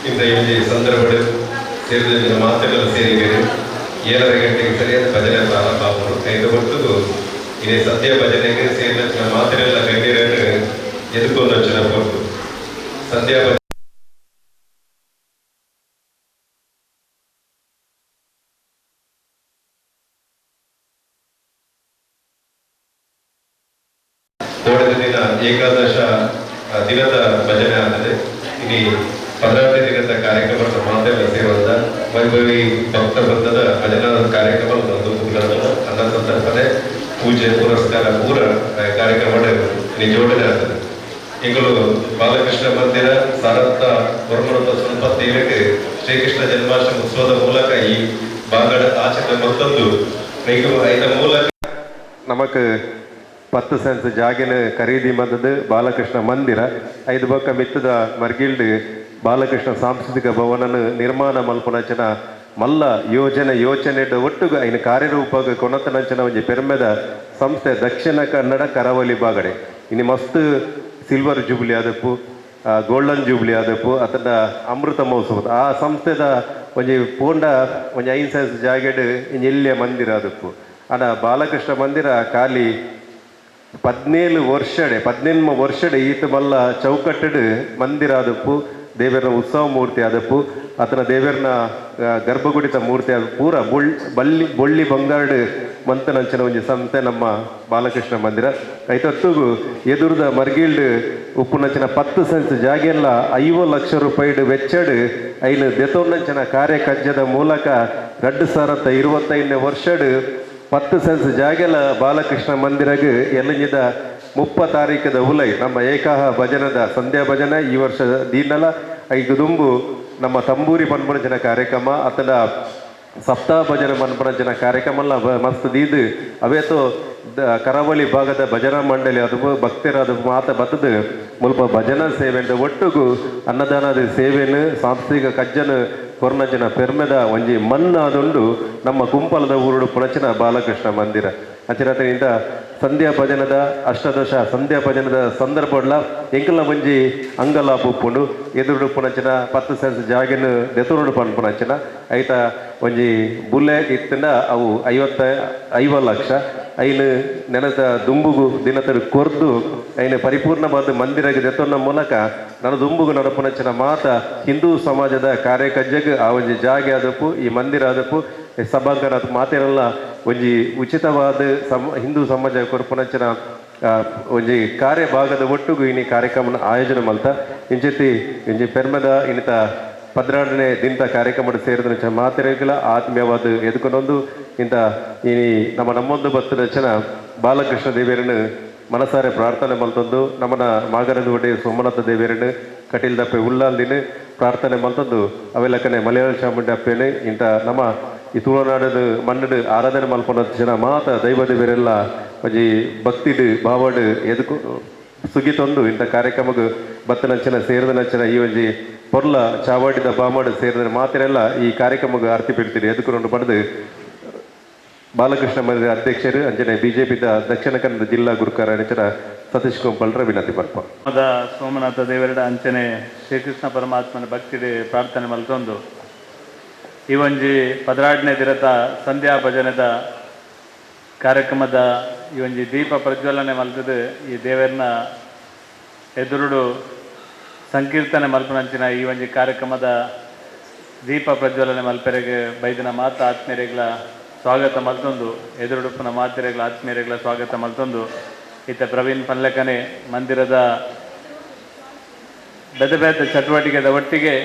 ಇಂದ ಈ ಸಂದರ್ಭ ಸೇರಿದ ಮಾತೆಲ್ಲ ಸೇರಿಬೇರು 7:30 ಗಂಟೆಗೆ ಸರಿಯಾದ ಭಜನೆ ಪ್ರಾರಂಭ ಆಗುವುದು. ಐದು ಹೊತ್ತಿಗೂ ಇದೇ ಸದ್ಯ ಭಜನೆಗೆ ಸೇರಿದ ಮಾತೆಲ್ಲ ಗಣ್ಯರನ್ನು ಎದುಕೊಂಡು ಕೊಟ್ಟು ಸದ್ಯ ಕೋಡದ ದಿನ ಏಕಾದಶ ದಿನದ ಭಜನೆ ಆಗ್ತದೆ. ಇನ್ನು 16ನೇ ದಿನದ ಕಾರ್ಯಕ್ರಮ ಮಾತೆಲ್ಲ ಸೇರುವಂತ ವೈಭವಿ ಭಕ್ತ ವೃಂದದ ಭಜನಾ ಕಾರ್ಯಕ್ರಮ ಅನ್ನ ಸಂದರ್ಭನೆ ಪೂಜೆ ಪುರಸ್ಕಾರ ಪೂರ ಕಾರ್ಯಕ್ರಮ ಜೋಡಣೆ ಆಗ್ತದೆ. ಈಗಲೂ ಬಾಲಕೃಷ್ಣ ಮಂದಿರ ಸಾರತ್ತ ವರ್ಮನದ ಸ್ವಲ್ಪ ತೀರಕ್ಕೆ ಶ್ರೀಕೃಷ್ಣ ಜನ್ಮಾಷ್ಟಮಿ ಉತ್ಸವದ ಮೂಲಕ ಈ ಭಾಗದ ಆಚರಣೆ ಮತ್ತೊಂದು ಐದ ಮೂಲಕ ನಮಕ್ 10 ಸೆನ್ಸ್ ಜಾಗಿನ ಖರೀದಿ ಬಂದದ್ದು ಬಾಲಕೃಷ್ಣ ಮಂದಿರ. 5 ಬಕ್ಕ ಮಿತ್ತದ ಮರ್ಗಿಲ್ಡ್ ಬಾಲಕೃಷ್ಣ ಸಾಂಸ್ಕೃತಿಕ ಭವನನ ನಿರ್ಮಾಣ ಮಲ್ಪನಂಚನ ಮಲ್ಲ ಯೋಜನೆ ಯೋಚನೆ ಒಟ್ಟುಗ ಐನು ಕಾರ್ಯರೂಪ ಕೊನತನಂಚನ ಒಂಜಿ ಪೆರ್ಮೆದ ಸಂಸ್ಥೆ ದಕ್ಷಿಣ ಕನ್ನಡ ಕರಾವಳಿ ಬಾಗಡೆ. ಇನ್ನು ಮಸ್ತ್ ಸಿಲ್ವರ್ ಜೂಬ್ಲಿ ಆದಪ್ಪು, ಗೋಲ್ಡನ್ ಜೂಬ್ಲಿ ಆದಪ್ಪು, ಅತನ ಅಮೃತ ಮಹೋತ್ಸವ ಆ ಸಂಸ್ಥೆದ ಒಂಜಿ ಪೋಂಡ ಒಂಜಿ 5 ಸೆನ್ಸ್ ಜಾಗೆಡ್ ಇಂಜಿ ಎಲ್ಲಿಯ ಮಂದಿರ ಆದಪ್ಪು. ಆಡ ಬಾಲಕೃಷ್ಣ ಮಂದಿರ ಖಾಲಿ 17 ವರ್ಷಡೆ 18 ವರ್ಷಡೆ ಈತ ಮಲ್ಲ ಚೌಕಟ್ಟಡು ಮಂದಿರ ಆದಪ್ಪು, ದೇವರನ ಉತ್ಸವ ಮೂರ್ತಿ ಆದಪ್ಪು, ಆತನ ದೇವರನ ಗರ್ಭಗುಡಿತ ಮೂರ್ತಿ ಆದ ಪೂರ ಬೊಳ್ಳಿ ಬಂಗಾರಡು ಮಂತನಂಚಿನ ಒಂಜಿ ಸಂಸ್ಥೆ ನಮ್ಮ ಬಾಲಕೃಷ್ಣ ಮಂದಿರ. ಐತೊತ್ತುಗು ಎದುರುದ ಮರ್ಗಿಲ್ಡ್ ಉಪ್ಪುನಂಚಿನ 10 ಸೆನ್ಸ್ ಜಾಗೆಲ್ಲ 50 ಲಕ್ಷ ರೂಪಾಯಿ ವೆಚ್ಚಡು ಐನು ದೆತೊನ್ನಂಚಿನ ಕಾರ್ಯಕಜ್ಜದ ಮೂಲಕ 2025ನೇ ವರ್ಷಡು 10 ಸೆನ್ಸ್ ಜಾಗೆಲ ಬಾಲಕೃಷ್ಣ ಮಂದಿರಗ್ ಎಲ್ಲಿಂದ 30 ತಾರೀಕದ ಉಲೈ ನಮ್ಮ ಏಕಾಹ ಭಜನದ ಸಂಧ್ಯಾ ಭಜನೆ ಈ ವರ್ಷ ದೀನಲ ಐದು ದುಂಬು ನಮ್ಮ ತಂಬೂರಿ ಪನ್ಪನಂಚಿನ ಕಾರ್ಯಕ್ರಮ ಅತನ ಸಪ್ತಾಹ ಭಜನೆ ಮನ್ಪನಂಚಿನ ಕಾರ್ಯಕ್ರಮ ಎಲ್ಲ ಮಸ್ತ್ ದೀದು ಅವೇತೋ ಕರಾವಳಿ ಭಾಗದ ಭಜನಾ ಮಂಡಳಿ ಅದು ಭಕ್ತರಾದ ಮಾತ ಬತ್ತದು ಮುಲ್ಪ ಭಜನಾ ಸೇವೆ ಒಟ್ಟುಗು ಅನ್ನದಾನದ ಸೇವೆನು ಸಾಂಸ್ಕೃತಿಕ ಕಜ್ಜನ ಕೊರ್ನಂಚಿನ ಪೆರ್ಮೆದ ಒಂಜಿ ಮಣ್ಣಾದುಂಡು ನಮ್ಮ ಕುಂಪಲದ ಊರುಡು ಪುಣಚಿನ ಬಾಲಕೃಷ್ಣ ಮಂದಿರ. ಅಂಚಿನದಿಂದ ಸಂಧ್ಯಾ ಭಜನದ ಅಷ್ಟದಶ ಸಂಧ್ಯಾ ಭಜನದ ಸಂದರ್ಭಡ್ಲ ಎಂಕಲ್ನ ಒಂಜಿ ಅಂಗಲ ಉಪ್ಪುಂಡು ಎದುರುಡು ಪುಣಚಿನ 10 ಸೆನ್ಸ್ ಜಾಗಿನ ದೆತುರುಡು ಪನ್ಪುನಂಚಿನ ಐತ ಒಂಜಿ ಬುಲೆ ಇತ್ತಿನ ಅವು 50 ಲಕ್ಷ ಐನು ನೆನದ ದುಂಬುಗು ದಿನತರು ಕೊರ್ದು ಐನು ಪರಿಪೂರ್ಣವಾದ ಮಂದಿರಗೆ ದೆತ್ತೊನ್ನ ಮೂಲಕ ನನ್ನ ದುಂಬುಗು ನಡಪುನಂಚಿನ ಮಾತ ಹಿಂದೂ ಸಮಾಜದ ಕಾರ್ಯಕಜ್ಜಗ್ ಆ ಒಂಜಿ ಜಾಗೆ ಆದಪ್ಪು ಈ ಮಂದಿರ ಆದಪ್ಪು ಸಭಾಂಗಣ ಮಾತೇನೆಲ್ಲ ಒಂಜಿ ಉಚಿತವಾದ ಹಿಂದೂ ಸಮಾಜ ಕೊರ್ಪುನಂಚಿನ ಒಂಜಿ ಕಾರ್ಯಭಾಗದ ಒಟ್ಟುಗು ಇನಿ ಕಾರ್ಯಕ್ರಮನ ಆಯೋಜನೆ ಮಲ್ತ ಇಂಚಿತಿ ಇಂಜಿ ಪೆರ್ಮೆದ ಇನ್ನಿತ 12ನೇ ದಿನದ ಕಾರ್ಯಕ್ರಮ ಸೇರಿದ ಮಾತೆರೆಗಳ ಆತ್ಮೀಯವಾದ ಎದುಕೊಂಡೊಂದು ಇಂಥ ಈ ನಮ್ಮ ನಮ್ಮೊಂದು ಭಕ್ತರ ರಚನ ಬಾಲಕೃಷ್ಣ ದೇವಿಯರನ್ನು ಮನಸಾರೆ ಪ್ರಾರ್ಥನೆ ಮಲ್ತೊಂದು ನಮ್ಮನ ಮಾಗರದ ಒಡೆ ಸೋಮನಾಥ ದೇವಿಯರನ್ನು ಕಟೀಲ್ ದಪ್ಪೆ ಉಳ್ಳಾಲ್ದಿನ ಪ್ರಾರ್ಥನೆ ಮಲ್ತೊಂದು ಅವೆಲ್ಲಕನೆ ಮಲಯಾಳ ಚಾಮುಂಡಿ ಅಪ್ಪೇನೆ ಇಂಥ ನಮ್ಮ ಈ ತುಳುನಾಡದ ಮಣ್ಣು ಆರಾಧನೆ ಮಲ್ಪೊಂಡ ಜನ ಮಾತ ದೈವ ದೇವಿಯರೆಲ್ಲ ಒಂಜಿ ಭಕ್ತಿಡು ಭಾವಡು ಎದುಕು ಸುಗಿತೊಂದು ಇಂಥ ಕಾರ್ಯಕ್ರಮಕ್ಕೆ ಬತ್ತನಂಚನ ಸೇರಿದ ನಂಚನ ಈ ಒಂಜಿ ಪೊರ್ಲ ಚಾವಾಡಿದ ಬಾಮಾಡು ಸೇರಿದ ಮಾತಿರೆಲ್ಲ ಈ ಕಾರ್ಯಕ್ರಮಕ್ಕೆ ಆರ್ತಿ ಬಿಡ್ತೀರಿ ಎದುಕೊಂಡು ಪಡೆದು ಬಾಲಕೃಷ್ಣ ಮಂದಿರ ಅಧ್ಯಕ್ಷರು ಅಂಜನೆ ಬಿಜೆಪಿದ ದಕ್ಷಿಣ ಕನ್ನಡ ಜಿಲ್ಲಾ ಗುರುಕಾರ ಅಂಚನ ಸತೀಶ್ ಕೊಂಪಲ್ರ ವಿನಂತಿ ಬರ್ಪ. ಸೋಮನಾಥ ದೇವರ ಅಂಚನೆ ಶ್ರೀಕೃಷ್ಣ ಪರಮಾತ್ಮನ ಭಕ್ತಿಡೆ ಪ್ರಾರ್ಥನೆ ಮಲ್ತೊಂದು ಈ ಒಂಜಿ 12ನೇ ದಿನದ ಸಂಧ್ಯಾ ಭಜನೆದ ಕಾರ್ಯಕ್ರಮದ ಈ ಒಂಜಿ ದೀಪ ಪ್ರಜ್ವಲನೆ ಮಲ್ತದು ಈ ದೇವರನ್ನ ಎದುರುಡು ಸಂಕೀರ್ತನೆ ಮಲ್ಪನಂಚಿನ ಈ ಒಂಜಿ ಕಾರ್ಯಕ್ರಮದ ದೀಪ ಪ್ರಜ್ವಲನೆ ಮಲ್ಪೆರೆಗೆ ಬೈದಿನ ಮಾತ ಆತ್ಮೀಯರೆಗ್ಲ ಸ್ವಾಗತ ಮಲ್ತೊಂದು ಎದುರುಡುಪ್ಪುನ ಮಾತೆರೆಗ್ಲ ಆತ್ಮೀಯರೆಗ್ಲ ಸ್ವಾಗತ ಮಲ್ತೊಂದು ಇತ್ತ ಪ್ರವೀಣ್ ಪನ್ಲೆಕನೆ ಮಂದಿರದ ಬೇತೆ ಬೇತೆ ಚಟುವಟಿಕೆದ ಒಟ್ಟಿಗೆ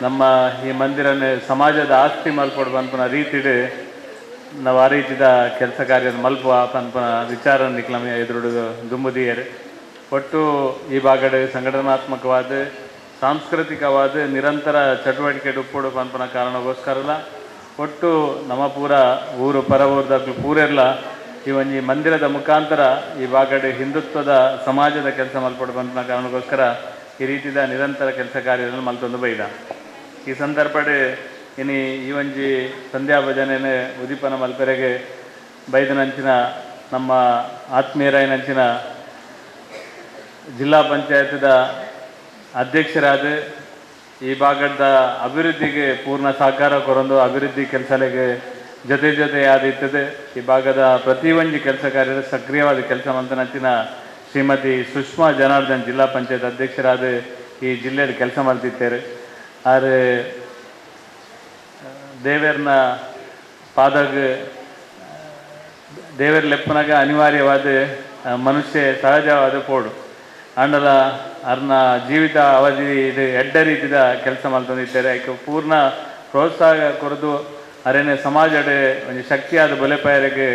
ನಮ್ಮ ಈ ಮಂದಿರನ ಸಮಾಜದ ಆಸ್ತಿ ಮಲ್ಪೊಡು ಪನ್ಪುನ ರೀತಿಡ್ ನಾವು ಆ ರೀತಿದ ಕೆಲಸ ಕಾರ್ಯ ಮಲ್ಪುವ ಪನ್ಪುನ ವಿಚಾರ ನಿಕ್ಲಮ ಎದುರುಡು ದುಂಬುದಿಯರು. ಒಟ್ಟು ಈ ಭಾಗಡ್ ಸಂಘಟನಾತ್ಮಕವಾದ ಸಾಂಸ್ಕೃತಿಕವಾದ ನಿರಂತರ ಚಟುವಟಿಕೆ ಉಪ್ಪುಡು ಪನ್ಪುನ ಕಾರಣಕ್ಕೋಸ್ಕರಲ ಒಟ್ಟು ನಮ್ಮ ಪೂರ ಊರು ಪರ ಊರ್ದಕ್ಲು ಪೂರೆಲ್ಲ ಈ ಒಂಜಿ ಮಂದಿರದ ಮುಖಾಂತರ ಈ ಭಾಗಡ್ ಹಿಂದುತ್ವದ ಸಮಾಜದ ಕೆಲಸ ಮಲ್ಪೊಡು ಪನ್ಪುನ ಕಾರಣಕ್ಕೋಸ್ಕರ ಈ ರೀತಿದ ನಿರಂತರ ಕೆಲಸ ಕಾರ್ಯಗಳನ್ನು ಮಲ್ತೊಂದು ಬೈದ. ಈ ಸಂದರ್ಭಡ್ ಇನಿ ಈ ಒಂಜಿ ಸಂಧ್ಯಾ ಭಜನೆನ ಉದೀಪನ ಮಲ್ಪೆರೆಗೆ ಬೈದನಂಚಿನ ನಮ್ಮ ಆತ್ಮೀಯರಾಯನಂಚಿನ ಜಿಲ್ಲಾ ಪಂಚಾಯತ್ದ ಅಧ್ಯಕ್ಷರಾದ ಈ ಭಾಗದ ಅಭಿವೃದ್ಧಿಗೆ ಪೂರ್ಣ ಸಹಕಾರ ಕೊರೊಂದು ಅಭಿವೃದ್ಧಿ ಕೆಲಸಗಳಿಗೆ ಜೊತೆ ಜೊತೆಯಾದಿತ್ತದೆ. ಈ ಭಾಗದ ಪ್ರತಿಯೊಂದು ಕೆಲಸ ಕಾರ್ಯದ ಸಕ್ರಿಯವಾದ ಕೆಲಸ ಮಂತನಂಚಿನ ಶ್ರೀಮತಿ ಸುಷ್ಮಾ ಜನಾರ್ದನ್ ಜಿಲ್ಲಾ ಪಂಚಾಯತ್ ಅಧ್ಯಕ್ಷರಾದ ಈ ಜಿಲ್ಲೆಯಲ್ಲಿ ಕೆಲಸ ಮಾಡ್ತಿದ್ದಾರೆ. ಆದರೆ ದೇವರನ್ನ ಪಾದಾಗ ದೇವರ ಲೆಪ್ಪನಾಗ ಅನಿವಾರ್ಯವಾದ ಮನುಷ್ಯ ಸಹಜವಾದ ಪೋಡು ಆಂಡಲ ಅರ್ನ ಜೀವಿತ ಅವಧಿ ಇದು ಎಡ್ಡ ರೀತಿದ ಕೆಲಸ ಮಾಡ್ತಂದಿದ್ದಾರೆ. ಐಕ್ ಪೂರ್ಣ ಪ್ರೋತ್ಸಾಹ ಕೊರದು ಅರೇನೆ ಸಮಾಜದ ಒಂಜಿ ಶಕ್ತಿಯಾದ ಬೊಲೆಪಾಯರಿಗೆ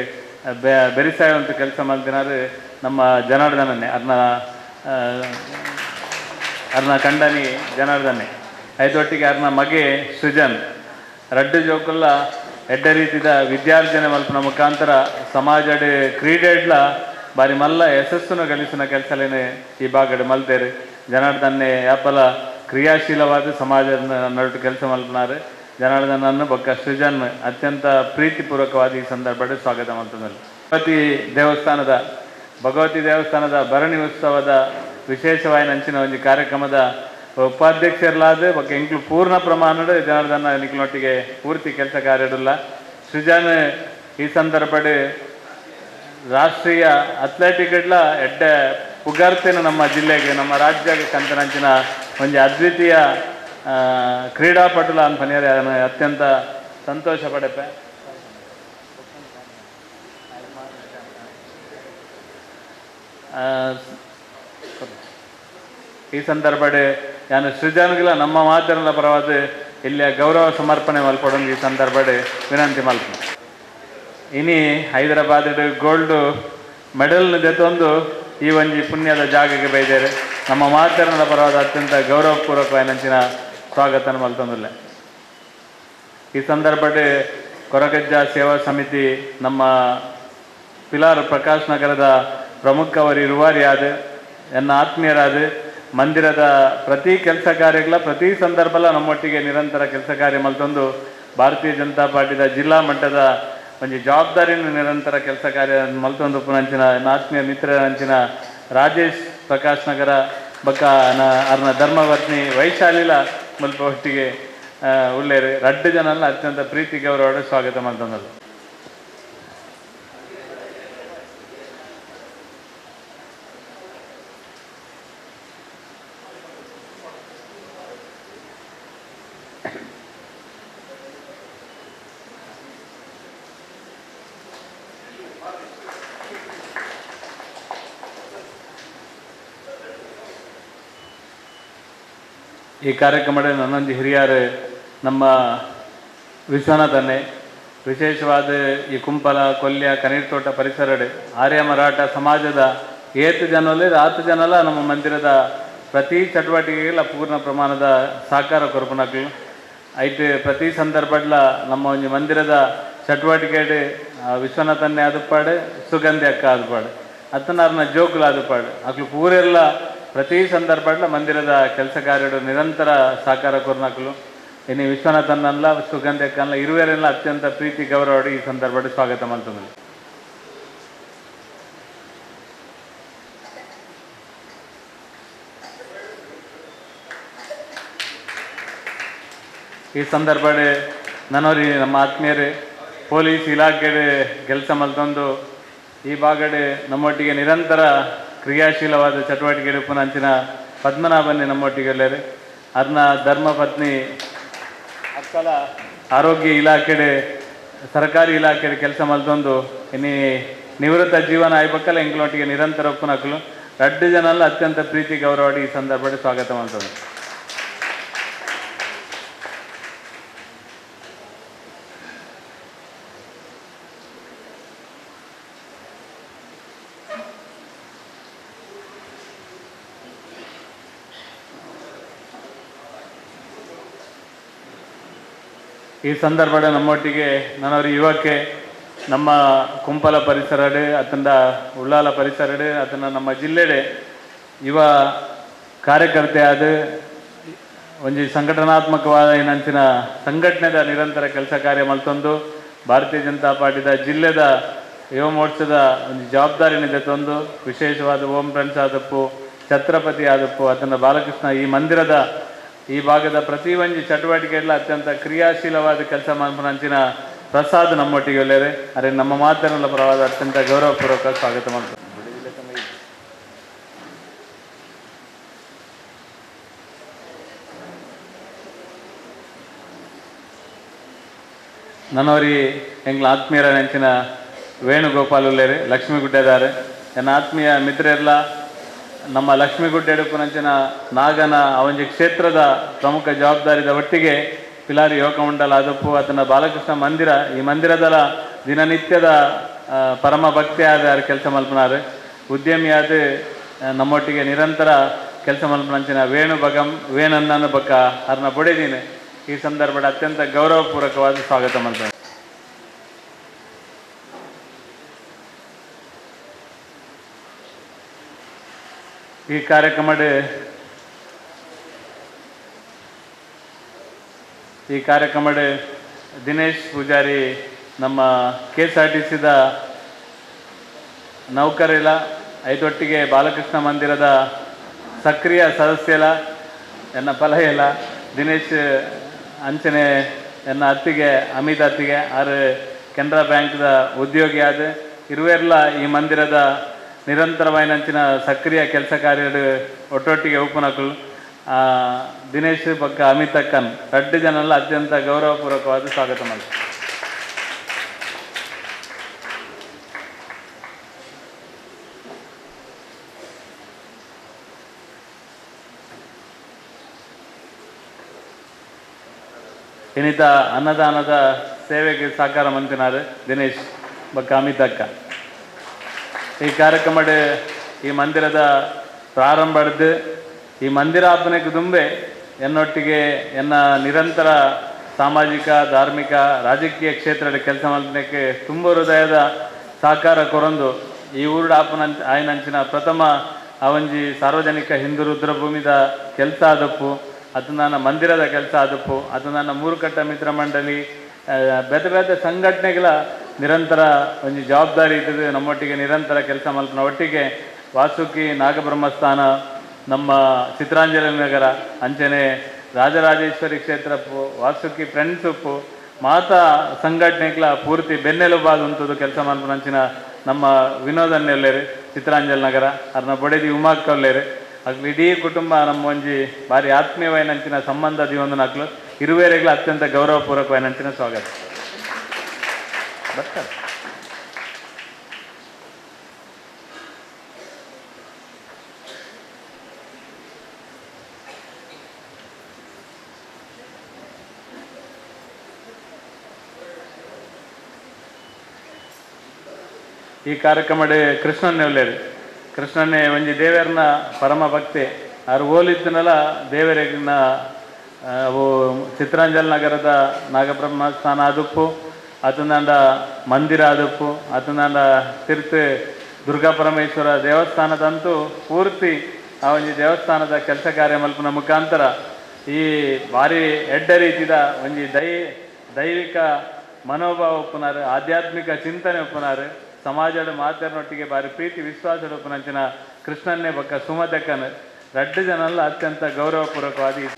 ಬೆರಿಸಾಯುವಂಥ ಕೆಲಸ ಮಾಡ್ತಿನಾರು ನಮ್ಮ ಜನಾರ್ದನನ್ನೇ, ಅರ್ನ ಅರ್ನ ಕಂಡನಿ ಜನಾರ್ದನೆ, ಐದೊಟ್ಟಿಗೆ ಅರ್ನ ಮಗೆ ಸೃಜನ್ ರಡ್ಡು ಜೋಕುಲ್ಲ ಎಡ್ಡ ರೀತಿದ ವಿದ್ಯಾರ್ಜನೆ ಮಲ್ಪನ ಮುಖಾಂತರ ಸಮಾಜದ ಕ್ರೀಡೆಡ್ಲ ಬಾರಿ ಮಲ್ಲ ಯಶಸ್ಸನ್ನು ಗಳಿಸಿನ ಕೆಲಸಲೇನೆ ಈ ಭಾಗಡ್ ಮಲ್ತೇರು. ಜನಾರ್ದನ್ನೇ ಯಾಪಲ ಕ್ರಿಯಾಶೀಲವಾದ ಸಮಾಜದ ನಡುಟು ಕೆಲಸ ಮಲ್ಪನಾರು. ಜನಾರ್ದನನ್ನು ಬೊಕ್ಕ ಸೃಜನ್ ಅತ್ಯಂತ ಪ್ರೀತಿಪೂರ್ವಕವಾದ ಈ ಸಂದರ್ಭದಲ್ಲಿ ಸ್ವಾಗತ ಮಾಡ್ತದಲ್ಲಿ. ಭಗವತಿ ದೇವಸ್ಥಾನದ ಭರಣಿ ಉತ್ಸವದ ವಿಶೇಷವಾಗಿ ನಂಚಿನ ಒಂದು ಕಾರ್ಯಕ್ರಮದ ಉಪಾಧ್ಯಕ್ಷರಲಾದ ಬೊಕ್ಕ ಎಂಕ್ಲು ಪೂರ್ಣ ಪ್ರಮಾಣದ ಜನಾರ್ದನ ನಿಕ್ಲೊಟ್ಟಿಗೆ ಪೂರ್ತಿ ಕೆಲಸ ಕಾರ್ಯಡಿಲ್ಲ. ಸೃಜನ್ ಈ ಸಂದರ್ಭಡ್ ರಾಷ್ಟ್ರೀಯ ಅಥ್ಲೆಟಿಕ್ಲ ಎಡ್ಡೆ ಪುಗಾರ್ತೆನ ನಮ್ಮ ಜಿಲ್ಲೆಗೆ ನಮ್ಮ ರಾಜ್ಯಕ್ಕೆ ಕಂತನಂಚಿನ ಒಂಜಿ ಅದ್ವಿತೀಯ ಕ್ರೀಡಾಪಟುಲ ಅನ್ಪನಿಯರೆ ಅದನ್ನು ಅತ್ಯಂತ ಸಂತೋಷ ಪಡೆಪೆ. ಈ ಸಂದರ್ಭಡ್ ನಾನು ಸೃಜನ್ಗಳ ನಮ್ಮ ಮಾತನ್ನ ಪರವಾದ ಇಲ್ಲಿಯ ಗೌರವ ಸಮರ್ಪಣೆ ಮಲ್ಪಡೊಂದು ಈ ಸಂದರ್ಭಡ್ ವಿನಂತಿ ಮಲ್ಪ. ಇನಿ ಹೈದರಾಬಾದ್ ಗೋಲ್ಡ್ ಮೆಡಲ್ ಜೊತೆಂದು ಈ ಒಂಜಿ ಪುಣ್ಯದ ಜಾಗಕ್ಕೆ ಬೈದೇರು. ನಮ್ಮ ಮಾತನ್ನ ಪರವಾದ ಅತ್ಯಂತ ಗೌರವಪೂರ್ವಕವಾದ ಸ್ವಾಗತ ಮಲ್ತೊಂದುಲ್ಲ. ಈ ಸಂದರ್ಭಡ್ ಕೊರಗಜ್ಜ ಸೇವಾ ಸಮಿತಿ ನಮ್ಮ ಪಿಲಾರ್ ಪ್ರಕಾಶ್ ನಗರದ ಪ್ರಮುಖವರು ಇರುವಾರಿಯಾದ ಎನ್ನ ಆತ್ಮೀಯರಾದ ಮಂದಿರದ ಪ್ರತಿ ಕೆಲಸ ಕಾರ್ಯಗಳ ಪ್ರತಿ ಸಂದರ್ಭಲ ನಮ್ಮೊಟ್ಟಿಗೆ ನಿರಂತರ ಕೆಲಸ ಕಾರ್ಯ ಮಲ್ತೊಂದು ಭಾರತೀಯ ಜನತಾ ಪಾರ್ಟಿದ ಜಿಲ್ಲಾ ಮಟ್ಟದ ಒಂಜಿ ಜವಾಬ್ದಾರಿಯನ್ನು ನಿರಂತರ ಕೆಲಸ ಕಾರ್ಯ ಮಲ್ತೊಂದು ಪುನಂಚಿನ ಎನ್ನ ಆತ್ಮೀಯ ಮಿತ್ರರಂಚಿನ ರಾಜೇಶ್ ಪ್ರಕಾಶ್ ನಗರ ಬೊಕ್ಕ ಅರ್ನ ಧರ್ಮಪತ್ನಿ ವೈಶಾಲಿಲ ಮುಲ್ಪ ಒಟ್ಟಿಗೆ ಉಳ್ಳೇರು ರಡ್ಡು ಜನಲ್ಲ ಅತ್ಯಂತ ಪ್ರೀತಿ ಗೌರವ ಸ್ವಾಗತ ಮಲ್ತೊಂದಲ್ಲ. ಈ ಕಾರ್ಯಕ್ರಮದ ನನ್ನೊಂದು ಹಿರಿಯರು ನಮ್ಮ ವಿಶ್ವನಾಥನ್ನೇ ವಿಶೇಷವಾದ ಈ ಕುಂಪಲ ಕೊಲ್ಯ ಕನೀರ್ತೋಟ ಪರಿಸರಡೆ ಆರ್ಯ ಮರಾಠ ಸಮಾಜದ ಏತು ಜನರಲ್ಲಿ ಆತು ಜನಲ್ಲ ನಮ್ಮ ಮಂದಿರದ ಪ್ರತಿ ಚಟುವಟಿಕೆಗೆಲ್ಲ ಪೂರ್ಣ ಪ್ರಮಾಣದ ಸಹಕಾರ ಕೊರಪುನಕ್ಲು ಐಟ್ ಪ್ರತಿ ಸಂದರ್ಭಡ್ಲ ನಮ್ಮ ಒಂದು ಮಂದಿರದ ಚಟುವಟಿಕೆ ವಿಶ್ವನಾಥನ್ನೇ ಆದುಪಾಡು ಸುಗಂಧಿ ಅಕ್ಕ ಆದುಪಾಡು ಅತ್ತನಾರ್ನ ಜೋಕುಲು ಆದುಪಾಡು ಅಕ್ಲು ಪೂರೆಲ್ಲ ಪ್ರತಿ ಸಂದರ್ಭಡ್ಲ ಮಂದಿರದ ಕೆಲಸ ಕಾರ್ಯಡು ನಿರಂತರ ಸಹಕಾರ ಕೊರ್ನಕ್ಲು. ಇನ್ನು ವಿಶ್ವನಾಥನ್ನಲ್ಲ ಸುಗಂಧಿ ಅಕ್ಕನಲ್ಲ ಇರುವೆರೆಲ್ಲ ಅತ್ಯಂತ ಪ್ರೀತಿ ಗೌರವ ಈ ಸಂದರ್ಭದಲ್ಲಿ ಸ್ವಾಗತ ಮಾಡ್ತದೆ. ಈ ಸಂದರ್ಭದಲ್ಲಿ ನನ್ನೋರಿ ನಮ್ಮ ಆತ್ಮೀಯರೇ ಪೊಲೀಸ್ ಇಲಾಖೆ ಕೆಲಸ ಮಲ್ತೊಂದು ಈ ಭಾಗಡೆ ನಮ್ಮೊಟ್ಟಿಗೆ ನಿರಂತರ ಕ್ರಿಯಾಶೀಲವಾದ ಚಟುವಟಿಕೆ ಪುನಂಚಿನ ಪದ್ಮನಾಭನ್ನೇ ನಮ್ಮೊಟ್ಟಿಗೆ ಎಲ್ಲರು ಅರ್ನ ಧರ್ಮಪತ್ನಿ ಅಕ್ಕಲ ಆರೋಗ್ಯ ಇಲಾಖೆಡೆ ಸರ್ಕಾರಿ ಇಲಾಖೆಡೆ ಕೆಲಸ ಮಲ್ತೊಂದು ಇನ್ನು ನಿವೃತ್ತ ಜೀವನ ಆಯ್ಬಕ್ಕಲ್ಲ ಎಂಕ್ಲೊಟ್ಟಿಗೆ ನಿರಂತರ ಒಪ್ಪುನಕ್ಲು ರಡ್ಡು ಜನಲ್ಲ ಅತ್ಯಂತ ಪ್ರೀತಿ ಗೌರವ ಈ ಸಂದರ್ಭದಲ್ಲಿ ಸ್ವಾಗತ ಮಲ್ತೊಂದು. ಈ ಸಂದರ್ಭದ ನಮ್ಮೊಟ್ಟಿಗೆ ನನ್ನವರ ಯುವಕ್ಕೆ ನಮ್ಮ ಕುಂಪಲ ಪರಿಸರಡೆ ಅತಂಡ ಉಳ್ಳಾಲ ಪರಿಸರಡೆ ಅದನ್ನು ನಮ್ಮ ಜಿಲ್ಲೆಡೆ ಯುವ ಕಾರ್ಯಕರ್ತೆಯಾದ ಒಂಜಿ ಸಂಘಟನಾತ್ಮಕವಾದ ಏನಂಚಿನ ಸಂಘಟನೆದ ನಿರಂತರ ಕೆಲಸ ಕಾರ್ಯ ಮಲ್ತೊಂದು ಭಾರತೀಯ ಜನತಾ ಪಾರ್ಟಿದ ಜಿಲ್ಲೆದ ಯುವ ಮೋರ್ಚಾದ ಒಂದು ಜವಾಬ್ದಾರಿನಿದೆ ತಂದು ವಿಶೇಷವಾದ ಓಂ ಫ್ರೆಂಡ್ಸ್ ಆದಪ್ಪು ಛತ್ರಪತಿ ಆದಪ್ಪು ಅದನ್ನು ಬಾಲಕೃಷ್ಣ ಈ ಮಂದಿರದ ಈ ಭಾಗದ ಪ್ರತಿ ಒಂಜಿ ಚಟುವಟಿಕೆಗಳ ಅತ್ಯಂತ ಕ್ರಿಯಾಶೀಲವಾದ ಕೆಲಸ ಮನ್ಪುನಂಚಿನ ಪ್ರಸಾದ್ ನಮ್ಮೊಟ್ಟಿಗೆ ಒಳ್ಳೆಯರೆ ಅರೆ ನಮ್ಮ ಮಾತನ್ನೆಲ್ಲ ಪರವಾದ ಅತ್ಯಂತ ಗೌರವಪೂರ್ವಕ ಸ್ವಾಗತ ಮಾಡ್ತಾರೆ. ನನ್ನವರಿ ಎಂಗ್ಲ ಆತ್ಮೀಯರ ನೆಂಚಿನ ವೇಣುಗೋಪಾಲ್ ಉಲ್ಲೇರಿ ಲಕ್ಷ್ಮೀಗುಡ್ಡೆದಾರೆ. ನನ್ನ ಆತ್ಮೀಯ ಮಿತ್ರರೆಲ್ಲ ನಮ್ಮ ಲಕ್ಷ್ಮೀಗುಡ್ಡೆ ಎಡುಪುನಂಚಿನ ನಾಗನ ಆ ಒಂಜಿ ಕ್ಷೇತ್ರದ ಪ್ರಮುಖ ಜವಾಬ್ದಾರಿದ ಒಟ್ಟಿಗೆ ಪಿಲಾರಿ ಯುವಕ ಮಂಡಲ ಅದಪ್ಪು ಆತನ ಬಾಲಕೃಷ್ಣ ಮಂದಿರ ಈ ಮಂದಿರದಲ ದಿನನಿತ್ಯದ ಪರಮ ಭಕ್ತಿಯಾದ ಕೆಲಸ ಮಲ್ಪನಾರು ಉದ್ಯಮಿಯಾದ ನಮ್ಮೊಟ್ಟಿಗೆ ನಿರಂತರ ಕೆಲಸ ಮಲ್ಪನಂಚಿನ ವೇಣು ಬಗಂ ವೇಣನ್ನನ್ನು ಬಕ್ಕ ಅರ್ನ ಬೊಡೆದೀನಿ ಈ ಸಂದರ್ಭದ ಅತ್ಯಂತ ಗೌರವಪೂರ್ವಕವಾದ ಸ್ವಾಗತ ಮಾಡ್ತೇನೆ. ಈ ಕಾರ್ಯಕ್ರಮದ ದಿನೇಶ್ ಪೂಜಾರಿ ನಮ್ಮ ಕೆಎಸ್ಆರ್ಟಿಸಿದ ನೌಕರಿಲ್ಲ ಐದೊಟ್ಟಿಗೆ ಬಾಲಕೃಷ್ಣ ಮಂದಿರದ ಸಕ್ರಿಯ ಸದಸ್ಯಲ ಎನ್ನ ಪಲಯಲ ದಿನೇಶ್ ಅಂಚನೆ ಎನ್ನ ಅತ್ತಿಗೆ ಅಮಿತ್ ಅತ್ತಿಗೆ ಆರು ಕೆನರಾ ಬ್ಯಾಂಕ್ದ ಉದ್ಯೋಗಿ ಆದ ಇರುವೆರ್ಲ ಈ ಮಂದಿರದ ನಿರಂತರವಾಯಿನಂಚಿನ ಸಕ್ರಿಯ ಕೆಲಸ ಕಾರ್ಯಡು ಒಟ್ಟೊಟ್ಟಿಗೆ ಉಪನಕುಲು ದಿನೇಶ್ ಬೊಕ್ಕ ಅಮಿತ್ ಅಕ್ಕನ್ ರಡ್ಡು ಜನಲ್ಲ ಅತ್ಯಂತ ಗೌರವಪೂರ್ವಕವಾದ ಸ್ವಾಗತ ಮಾಡ್ತಾರೆ. ಇನ್ನಿತ ಅನ್ನದಾನದ ಸೇವೆಗೆ ಸಹಕಾರ ಮಂತಿನಾರು ದಿನೇಶ್ ಬೊಕ್ಕ ಅಮಿತ್ ಅಕ್ಕ. ಈ ಕಾರ್ಯಕ್ರಮದ ಈ ಮಂದಿರದ ಪ್ರಾರಂಭದ ಈ ಮಂದಿರಾಪನೆಗೆ ದುಂಬೆ ಎನ್ನೊಟ್ಟಿಗೆ ಎನ್ನ ನಿರಂತರ ಸಾಮಾಜಿಕ ಧಾರ್ಮಿಕ ರಾಜಕೀಯ ಕ್ಷೇತ್ರದ ಕೆಲಸ ಮಾಡಲಿಕ್ಕೆ ತುಂಬ ಹೃದಯದ ಸಹಕಾರ ಕೊರೊಂದು ಈ ಊರುಡ ಆಪನ ಆಯನಂಚಿನ ಪ್ರಥಮ ಆವಂಜಿ ಸಾರ್ವಜನಿಕ ಹಿಂದೂ ರುದ್ರಭೂಮಿದ ಕೆಲಸ ಆದಪ್ಪು ಅದು ನನ್ನ ಮಂದಿರದ ಕೆಲಸ ಆದಪ್ಪು ಅದು ನನ್ನ ಮೂರುಕಟ್ಟ ಮಿತ್ರ ಮಂಡಳಿ ಬೇತೆ ಬೇತೆ ಸಂಘಟನೆಗಳ ನಿರಂತರ ಒಂಜಿ ಜವಾಬ್ದಾರಿ ಇದ್ದದ್ದು ನಮ್ಮೊಟ್ಟಿಗೆ ನಿರಂತರ ಕೆಲಸ ಮಲ್ಪನ ಒಟ್ಟಿಗೆ ವಾಸುಕಿ ನಾಗಬ್ರಹ್ಮಸ್ಥಾನ ನಮ್ಮ ಚಿತ್ರಾಂಜಲಿ ನಗರ ಅಂಚನೆ ರಾಜರಾಜೇಶ್ವರಿ ಕ್ಷೇತ್ರ ವಾಸುಕಿ ಫ್ರೆಂಡ್ಸ್ ಉಪ್ಪು ಮಾತಾ ಸಂಘಟನೆಗಳ ಪೂರ್ತಿ ಬೆನ್ನೆಲುಬಾದ ಉಂಟದು ಕೆಲಸ ಮಲ್ಪನಂಚಿನ ನಮ್ಮ ವಿನೋದನ್ನೆಲ್ಲೇರು ಚಿತ್ರಾಂಜಲಿ ನಗರ ಅರ್ನ ಬೊಡೆದಿ ಉಮಾಕ್ಕಲ್ಲೇರು ಅಗ್ಲು ಇಡೀ ಕುಟುಂಬ ನಮ್ಮ ಒಂಜಿ ಭಾರಿ ಆತ್ಮೀಯವಾಯಿನಂಚಿನ ಸಂಬಂಧ ದಿವೊಂದು ಇರುವೇರೆಗಳ ಅತ್ಯಂತ ಗೌರವಪೂರ್ವಕವಾಯಿನಂಚಿನ ಸ್ವಾಗತ. ಬರ್ತಾರೆ. ಈ ಕಾರ್ಯಕ್ರಮದ ಕೃಷ್ಣನ್ನೇ ಉಲ್ಲೇರು ಕೃಷ್ಣನ್ನೇ ಒಂಜಿ ದೇವರನ ಪರಮ ಭಕ್ತಿ ಆರು ಓಲಿತ್ತನಲ್ಲ ದೇವರಿನ ಅವು ಚಿತ್ರಾಂಜಲ್ ನಗರದ ನಾಗಬ್ರಹ್ಮ ಸ್ಥಾನ ಆದುಪ್ಪು ಅತನಾಂಡ ಮಂದಿರ ಆದುಪ್ಪು ಅತನಾಂಡ ತಿರ್ತು ದುರ್ಗಾ ಪರಮೇಶ್ವರ ದೇವಸ್ಥಾನದಂತೂ ಪೂರ್ತಿ ಆ ಒಂಜಿ ದೇವಸ್ಥಾನದ ಕೆಲಸ ಕಾರ್ಯ ಮಲ್ಪುನ ಮುಖಾಂತರ ಈ ಭಾರಿ ಎಡ್ಡ ರೀತಿದ ಒಂಜಿ ದೈವಿಕ ಮನೋಭಾವ ಒಪ್ಪುನಾರು ಆಧ್ಯಾತ್ಮಿಕ ಚಿಂತನೆ ಒಪ್ಪುನಾರು ಸಮಾಜದ ಮಾತರ್ನೊಟ್ಟಿಗೆ ಭಾರಿ ಪ್ರೀತಿ ವಿಶ್ವಾಸ ಉಪ್ಪುನಂಚಿನ ಕೃಷ್ಣನ್ನೇ ಬಕ್ಕ ಸುಮತಕ್ಕನ ರಡ್ಡು ಜನಲ್ಲ ಅತ್ಯಂತ ಗೌರವಪೂರ್ವಕವಾದ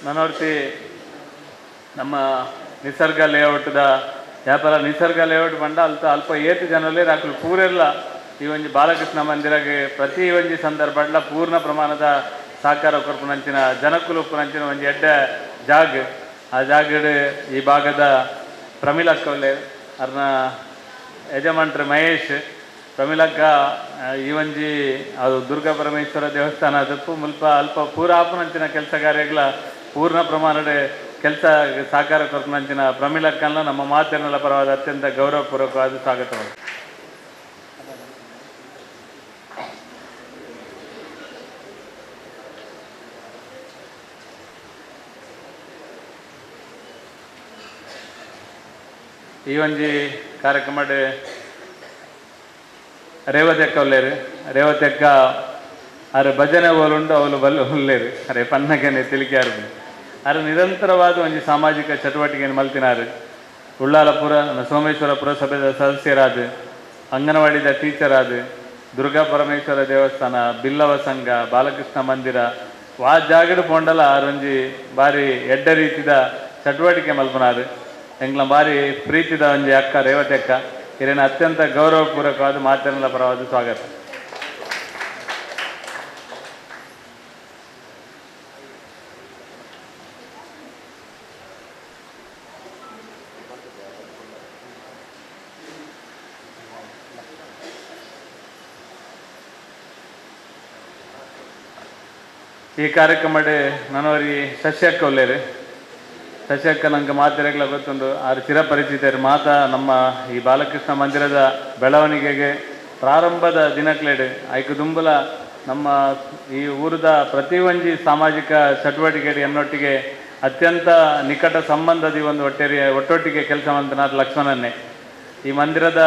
ನನ್ನೊರ್ತಿ ನಮ್ಮ ನಿಸರ್ಗ ಲೇಔಟ್ದ ವ್ಯಾಪಾರ ನಿಸರ್ಗ ಲೇಔಟ್ ಬಂಡ ಅಲ್ಪ ಅಲ್ಪ ಏತು ಜನರಲ್ಲಿ ರಾಕುಲು ಪೂರೆಲ್ಲ ಈ ಒಂಜಿ ಬಾಲಕೃಷ್ಣ ಮಂದಿರಗೆ ಪ್ರತಿ ಒಂಜಿ ಸಂದರ್ಭಡ್ಲ ಪೂರ್ಣ ಪ್ರಮಾಣದ ಸಹಕಾರ ಕೊರ್ಪುನಂಚಿನ ಜನಕುಲು ಉಪ್ಪುನಂಚಿನ ಒಂಜಿ ಎಡ್ಡೆ ಜಾಗ್. ಆ ಜಾಗಡ್ ಈ ಭಾಗದ ಪ್ರಮೀಲಕ್ಕ ಅರ್ನ ಯಜಮಾನ್ರು ಮಹೇಶ್ ಪ್ರಮೀಲಕ್ಕ ಈ ಒಂಜಿ ಅದು ದುರ್ಗಾ ಪರಮೇಶ್ವರ ದೇವಸ್ಥಾನ ಅದಕ್ಕೂ ಮುಲ್ಪ ಅಲ್ಪ ಪೂರ ಆಪುನಂಚಿನ ಕೆಲಸ ಕಾರ್ಯಗಳ ಪೂರ್ಣ ಪ್ರಮಾಣದ ಕೆಲಸ ಸಹಕಾರ ಕೊರ್ಪುನಂಚಿನ ಪ್ರಮೀಲಕ್ಕನ್ನ ನಮ್ಮ ಮಾತಿನೆಲ್ಲ ಪರವಾದ ಅತ್ಯಂತ ಗೌರವಪೂರ್ವಕವಾದ ಸ್ವಾಗತ. ಈ ಒಂಜಿ ಕಾರ್ಯಕ್ರಮಡ್ Revathi ಅಕ್ಕ ಉಲ್ಲೇರು. ರೇವತಿ ಅಕ್ಕ ಅರೆ ಭಜನೆ ಓಲುಂಡು ಅವಳು ಬಲ್ಲ ಉಲ್ಲೇರು ಅರೆ ಪನ್ನಗನೆ ತಿಳಿಕೆ ಅರೆ ನಿರಂತರವಾದ ಒಂಜಿ ಸಾಮಾಜಿಕ ಚಟುವಟಿಕೆಯನ್ನು ಮಲ್ತಿನಾರು. ಉಳ್ಳಾಲಪುರ ಸೋಮೇಶ್ವರ ಪುರಸಭೆದ ಸದಸ್ಯರಾದ, ಅಂಗನವಾಡಿದ ಟೀಚರ್ ಆದ, ದುರ್ಗಾ ಪರಮೇಶ್ವರ ದೇವಸ್ಥಾನ, ಬಿಲ್ಲವ ಸಂಘ, ಬಾಲಕೃಷ್ಣ ಮಂದಿರ ವಾ ಜಾಗಡ್ ಪೋಂಡಲ ಆರೊಂಜಿ ಬಾರಿ ಎಡ್ಡ ರೀತಿದ ಚಟುವಟಿಕೆ ಮಲ್ಪನಾರು. ಎಂಗ್ಲ ಬಾರಿ ಪ್ರೀತಿದ ಒಂಜಿ ಅಕ್ಕ ರೇವತಿ ಅಕ್ಕ ಇರೇನ ಅತ್ಯಂತ ಗೌರವಪೂರ್ವಕವಾದ ಮಾತನಾಡ ಪರವಾದ ಸ್ವಾಗತ. ಈ ಕಾರ್ಯಕ್ರಮಡೆ ನನವರಿ ಶಶಿಯಕ್ಕ ಉಲ್ಲೇರು. ಶಶಿಯಕ್ಕ ನಂಗೆ ಮಾತೆರೆಗ್ಲ ಗೊತ್ತುಂಡು, ಆರು ಚಿರಪರಿಚಿತರು. ಮಾತಾ ನಮ್ಮ ಈ ಬಾಲಕೃಷ್ಣ ಮಂದಿರದ ಬೆಳವಣಿಗೆಗೆ ಪ್ರಾರಂಭದ ದಿನಕ್ಲೇಡು ಐಕು ದುಂಬುಲ ನಮ್ಮ ಈ ಊರದ ಪ್ರತಿ ಒಂಜಿ ಸಾಮಾಜಿಕ ಚಟುವಟಿಕೆ ಎನ್ನೊಟ್ಟಿಗೆ ಅತ್ಯಂತ ನಿಕಟ ಸಂಬಂಧದ ಒಂದು ಒಟ್ಟೊಟ್ಟಿಗೆ ಕೆಲಸ ಮಾಡ್ತಾನ ಲಕ್ಷ್ಮಣನ್ನೇ. ಈ ಮಂದಿರದ